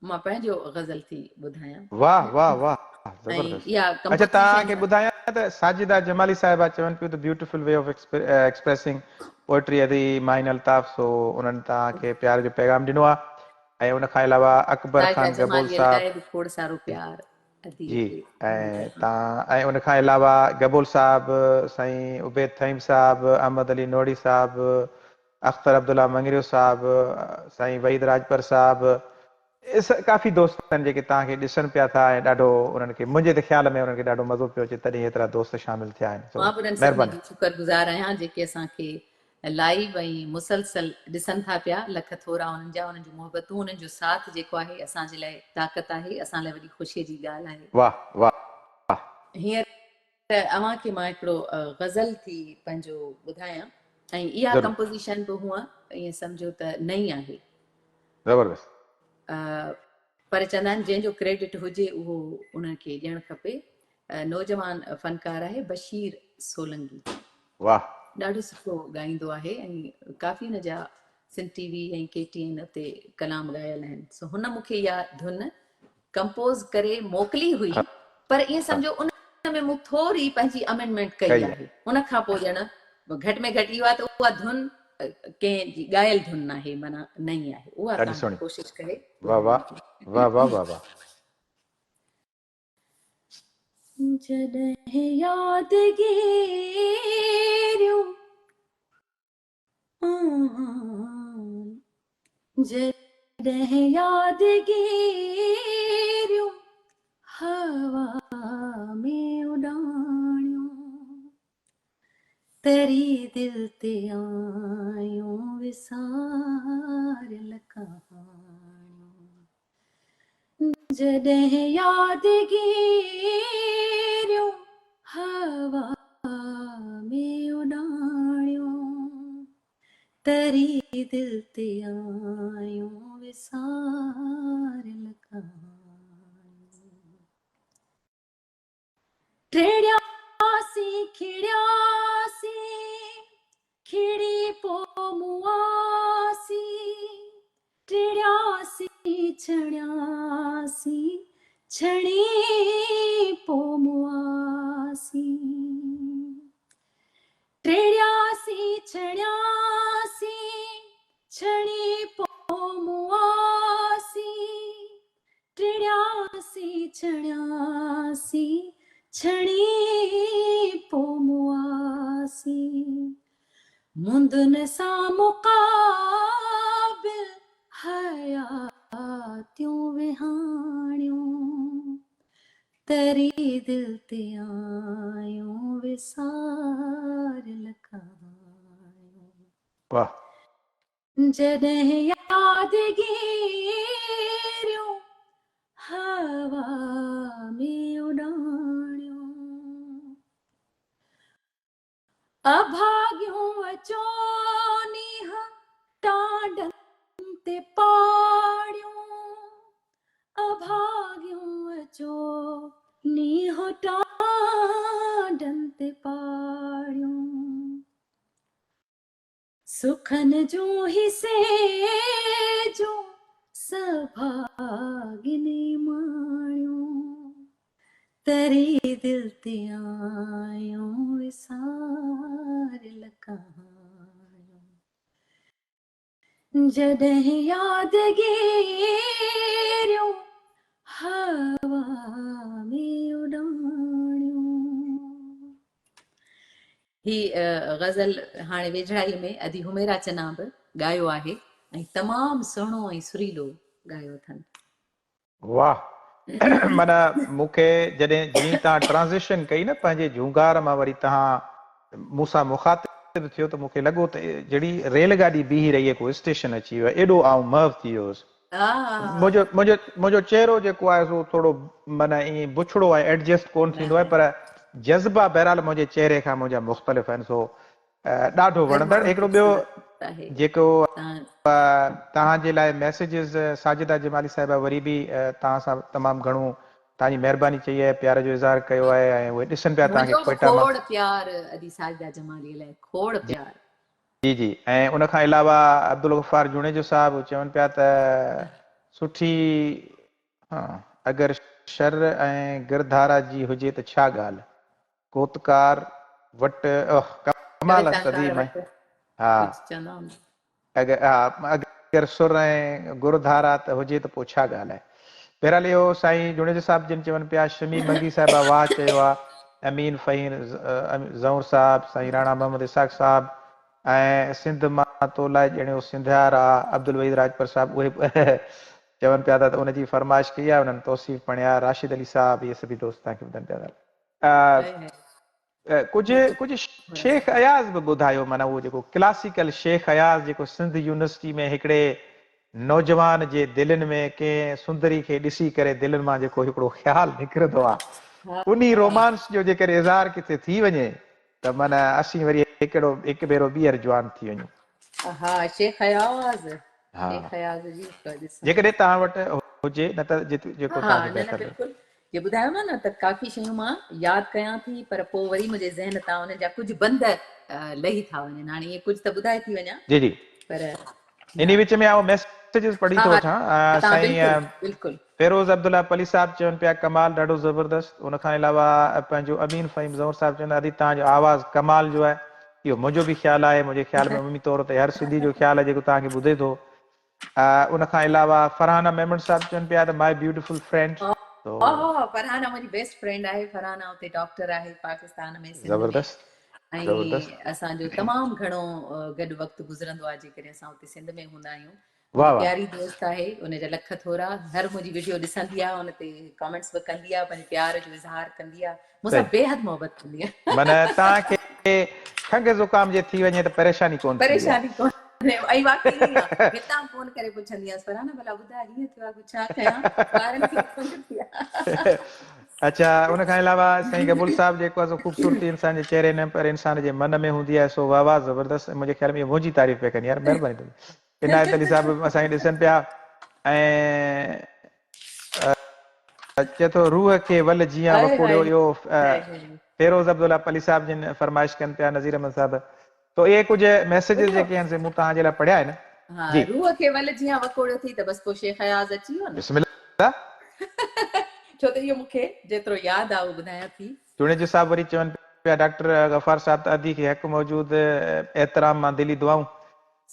मां पंहिंजो ग़ज़ल थी ॿुधायां। वाह वाह वाह, ऐं ज़बरदस्त। इहा अच्छा, तव्हांखे कंपोज़िशन ॿुधायां त साजिदा जमाली साहिबा चवनि पियूं त beautiful way of expressing poetry अदी माइन अल्ताफ़, सो उन्हनि तव्हांखे प्यार जो पैगाम ॾिनो आहे। ऐं उन खां अलावा अकबर साजिदा ख़ान गबोल जमालीअ साहिब लाइ बि खोड़ सारो प्यार अदीअ जी, खे ऐं तव्हां, ऐं उन खां अलावा गबोल साहिब, साईं उबैद थईम साहिब, अहमद अली नोड़ी साहिब, अख्तर अब्दुल्ला मंगरियो साहिब, साईं वहीद राजपर साहिब, काफ़ी दोस्त आहिनि जेके तव्हांखे ॾिसनि पिया था ऐं ॾाढो उन्हनि खे, मुंहिंजे त ख़्याल में उन्हनि खे ॾाढो मज़ो पियो अचे, तॾहिं एतिरा दोस्त शामिल थिया आहिनि। सो मां बि उन्हनि सभिनी महिरबानी। जी शुक्रगुज़ार आहियां जेके असांखे लाइव ऐं मुसलसल ॾिसनि था पिया। लख थोरा उन्हनि जा, उन्हनि जूं मुहबतूं, उन्हनि जो साथ जेको आहे असांजे लाइ ताक़त आहे, असां लाइ वॾी ख़ुशीअ जी ॻाल्हि आहे। वाह वाह वाह। हींअर अव्हांखे मां हिकिड़ो ग़ज़ल थी पंहिंजो ॿुधायां, ऐं इहा ज़रूरु, कंपोज़िशन बि हूअं ईअं सम्झो त नई आहे। ज़बरदस्त। पर चवंदा आहिनि जंहिंजो क्रेडिट हुजे उहो उन्हनि ॾियणु खपे। नौजवान फ़नकार आहे बशीर सोलंगी, वाह ॾाढो सुठो ॻाईंदो आहे ऐं काफ़ी हुन जा सिंध टीवी ऐं KTN ते कलाम ॻायल आहिनि। सो हुन मूंखे इहा धुन कंपोज़ करे मोकिली हुई, हा, पर ईअं सम्झो उन में मूं थोरी पंहिंजी अमेंडमेंट कई कई आहे। आहे। उन खां पोइ ॼण घटि में घटि इहो आहे त उहा धुन कंहिं जी ॻायल धुन न आहे, माना नई आहे, उहा ॾाढी तव्हांखे सुहिणी। कोशिशि करे वाह ॿुधायां वाह थी। वाह वाह वाह वाह। जॾहिं यादगिरियूं, जॾहिं यादगिरियूं हवा में उॾाणियूं, तरी दिल ते आयूं विसारियल कहाणियूं। जॾहिं यादगिरियूं हवा में उॾाणियूं, तरी दिल ते आयूं विसारियल कहाणियूं। टिड़ियासीं खिड़ियासीं, खिड़ी पो मुआसीं, टिड़ियासीं छणियासीं, छणी पो मुआसीं। टिड़ियासीं छणियासीं, छणी पो मुआसीं, टिड़ियासीं छणियासीं, छणी पो मुआसीं। मुंदन सां मुक़ाबिल हयातियूं विहाणियूं, तरी दिल ते आयूं विसारियल कहाणियूं। واھ. جڏهن يادگيريون هوا ۾ اڏاڻيون. اڀاڳيون اچو نينهن ٽانڊن تي پاڙيون. اڀاڳيون اچو نينهن ٽانڊن تي پاڙيون. سکن جون هي سيجون سڀاڳين ماڻيون. تري دل تي آيون وساريل ڪهاڻيون. جڏهن يادگيريون هوا ۾ اڏاڻيون. هي غزل هاڻي ويجهڙائي ۾ ادي حميرا چنا به ڳايو آهي ۽ تمام سهڻو ۽ سريلو ڳايو اٿن. واھ معنيٰ مون کي جڏهن جيئن ئي توهان ٽرانزيشن ڪئي نه پنهنجي جهونگار مان وري توهان مون سان مخاطب ٿيو ته مون کي لڳو ته جهڙي ريل گاڏي بيهي رهي ڪو اسٽيشن اچي ويو آهي ايڏو آئون محو ٿي ويو هوس منهنجو منهنجو منهنجو چهرو جيڪو آهي سو ٿورو معنيٰ ائين بڇڙو آهي ايڊجسٽ ڪونه ٿيندو آهي پر جذبا بهرحال منهنجي چهري کان منهنجا مختلف آهن سو ڏاڍو وڻندڙ هڪڙو ٻيو جيڪو توهان جي لاء ميسيجز ساجده جمالي صاحبه وري به توهان سان تمام گهڻو توهان جي مهرباني چئي آهي پيار جو اظهار ڪيو آهي ۽ اهي ڏسن پيا توهان کي ڪوئيٽا مان کوڙ پيار ادي ساجده جمالي لاء کوڙ پيار. جي جي ۽ ان کان علاوه عبدالغفار جوڻيجو صاحب چون پيا ته سٺي اگر شر ۽ گرڌارا جي هجي ته ڇا ڳالهه ڪوتڪار وٽ اوه ڪمال صدي ۾ ها اگر ها اگر سر ۽ گر ڌارا ته هجي ته پوء ڇا ڳالهه آهي. بهرحال اهو سائين جوڻيجو صاحب جن چون پيا شمي منگي صاحبه واهه چيو آ امين فهيم زئور صاحب سائين راڻا محمد اسحاق صاحب ۽ سنڌ مان تو لاء ڄڻيو سنڌيار آ عبدالوحيد راڄپر صاحب اهي چون پيا ته ان جي فرمائش ڪئي آهي انهن توصيف پڻيا راشد علي صاحب اهي سڀئي دوست توهان کي ٻڌن پيا ٿا. ڪجهه ڪجهه شيخ اياز به ٻڌايو معنيٰ اهو جيڪو ڪلاسيڪل شيخ اياز جيڪو سنڌ يونيورسٽي ۾ هڪڙي نوجوان جي دلين ۾ ڪنهن سندري کي ڏسي ڪري دلين مان جيڪو هڪڙو خيال نڪرندو آ انهي رومانس جو جيڪڏهن اظهار ڪٿي ٿي وڃي ته معنيٰ اسين وري هڪڙو هڪ ڀيرو ٻيهر جوان ٿي وڃون. ها شيخ اياز شيخ اياز جي ڏسان. جيڪڏهن توهان وٽ هجي نه ته جيڪو ها توهان کي نه نه بهتر لڳي. بلڪل جي ٻڌايو نه ته ڪافي شيون مان ياد ڪيان ٿي پر پوء وري منهنجي ذهن تان انهن جا ڪجهه بند لهي ٿا وڃن هاڻي ائين ڪجهه ته ٻڌائي ٿي وڃان جي جي پر انهي وچ ۾ آئون ميسيجز پڙهي ٿو وٺان سائين بلڪل فيروز عبدالله پلي صاحب چون پيا ڪمال ڏاڍو زبردست ان کان علاوه پنهنجو امين فهيم زئور صاحب چون ادي توهان جو آواز ڪمال جو آهي اهو منهنجو به خيال آهي منهنجي خيال ۾ عمومي طور تي هر سنڌي جو خيال آهي جيڪو توهان کي ٻڌي ٿو ان کان علاوه فرحانه ميمڻ صاحب چون پيا ته مائي بيوٽيفل فرينڊ تو فرحانه منهنجي بيسٽ فرينڊ آهي فرحانه اتي ڊاڪٽر آهي پاڪستان ۾ سنڌ ۾ زبردست ۽ زبردست اسان جو تمام گهڻو گڏ وقت گذرندو آهي جيڪڏهن اسان اتي سنڌ ۾ هوندا آهيون واهه واهه پياري دوست آهي ان جا لک ٿورا هر منهنجي ويڊيو ڏسندي آهي ان تي ڪامينٽس به ڪندي آهي پنهنجي پيار جو اظهار ڪندي آهي مون سان بيحد محبت ڪندي آهي. معنيٰ توهان کي کنگهه زڪام جي ٿي وڃي ته پريشاني ڪونه ٿيندي آهي. پريشاني ڪونه ۽ واقعي ائين آهي. هتان فون ڪري پڇندي آهيانس فرحانه ڀلا ٻڌاء هيئن ٿيو آهي ڪجهه ڇا ڪيان ٻارن کي کنگهه ٿي آهي. اڇا ان کان علاوه سائين گبول صاحب جيڪو آهي سو خوبصورتي انسان جي چهري نه پر انسان جي من ۾ هوندي آهي سو واه واه زبردست منهنجي خيال ۾ اهو منهنجي تعريف پيا ڪن يار مهرباني تنهنجي عنايت علي صاحب به اسان کي ڏسن پيا ۽ چئي ٿو روح کي ول جيان وڪوڙيو اهو فيروز عبدالله پلي صاحب جن فرمائش ڪن پيا نذير احمد صاحب تو اهي ڪجهه ميسيجز جيڪي آهن سي مون توهان جي لاء پڙهيا آهن ها جي روح کي ول جيان وڪوڙيو ٿي ته بس پوء شيخ اياز اچي ويو نه بسم الله ڇو ته اهو مون کي جيترو ياد آهي اهو ٻڌايان ٿي. جوڻيجو صاحب وري چون پيا ڊاڪٽر غفار صاحب ته ادي کي حق موجود احترام مان دلي دعائون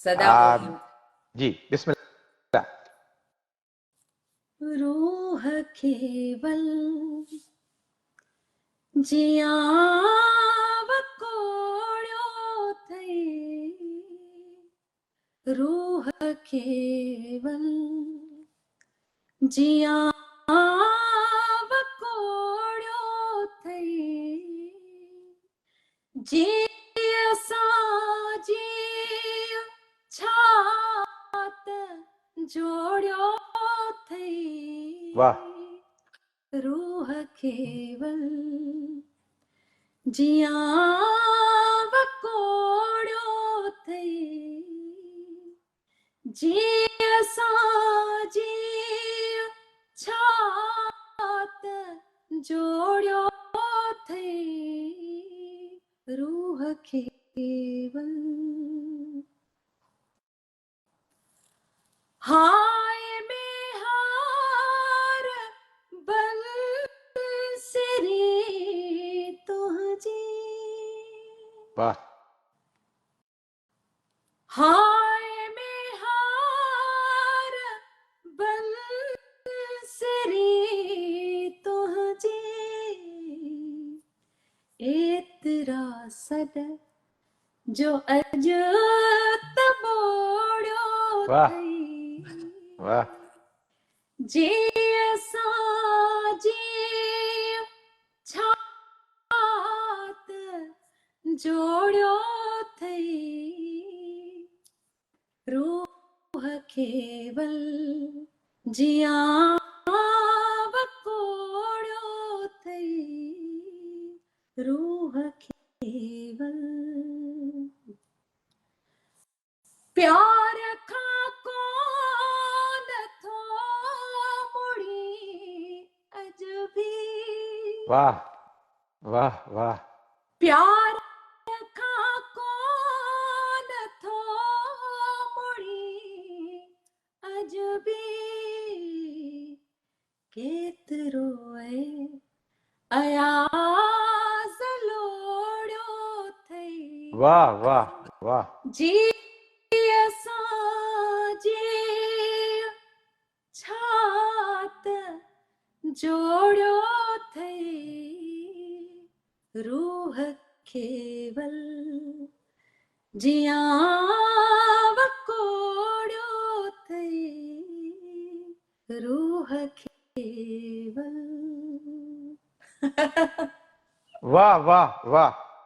سدا موجود. جي بسم الله. روح کي ول جيان وڪوڙيو ٿئي روح کي ول جيان وڪوڙيو ٿئي جي اسان جيء. वाह। रूह खे वल जियां वकोड़ियो अथई, जी असां जीउ छा त जोड़ियो अथई, रूह खे वल। हाय मेहार बंसरी तुंहिंजी, वाह। हाय मेहार बंसरी तुंहिंजी, एतिरा सॾ जो अॼु त ॿोड़ियो वाह। अथई, वाह। जी असां जीउ छा त जोड़ियो अथई, रूह खे वल जियां वकोड़ियो अथई, रूह खे वल। प्यार खां कोन थो मुड़ी अॼु बि, वाह वाह वाह। प्यार खां कोन थो मुड़ी अॼु बि, केतिरो ऐ अयाज़ लोड़ियो अथई, वाह वाह वाह। जी असां जीउ छा त जोड़ियो अथई, रूह खे वल जियां वकोड़ियो अथई, रूह खे वल। वाह वाह वाह।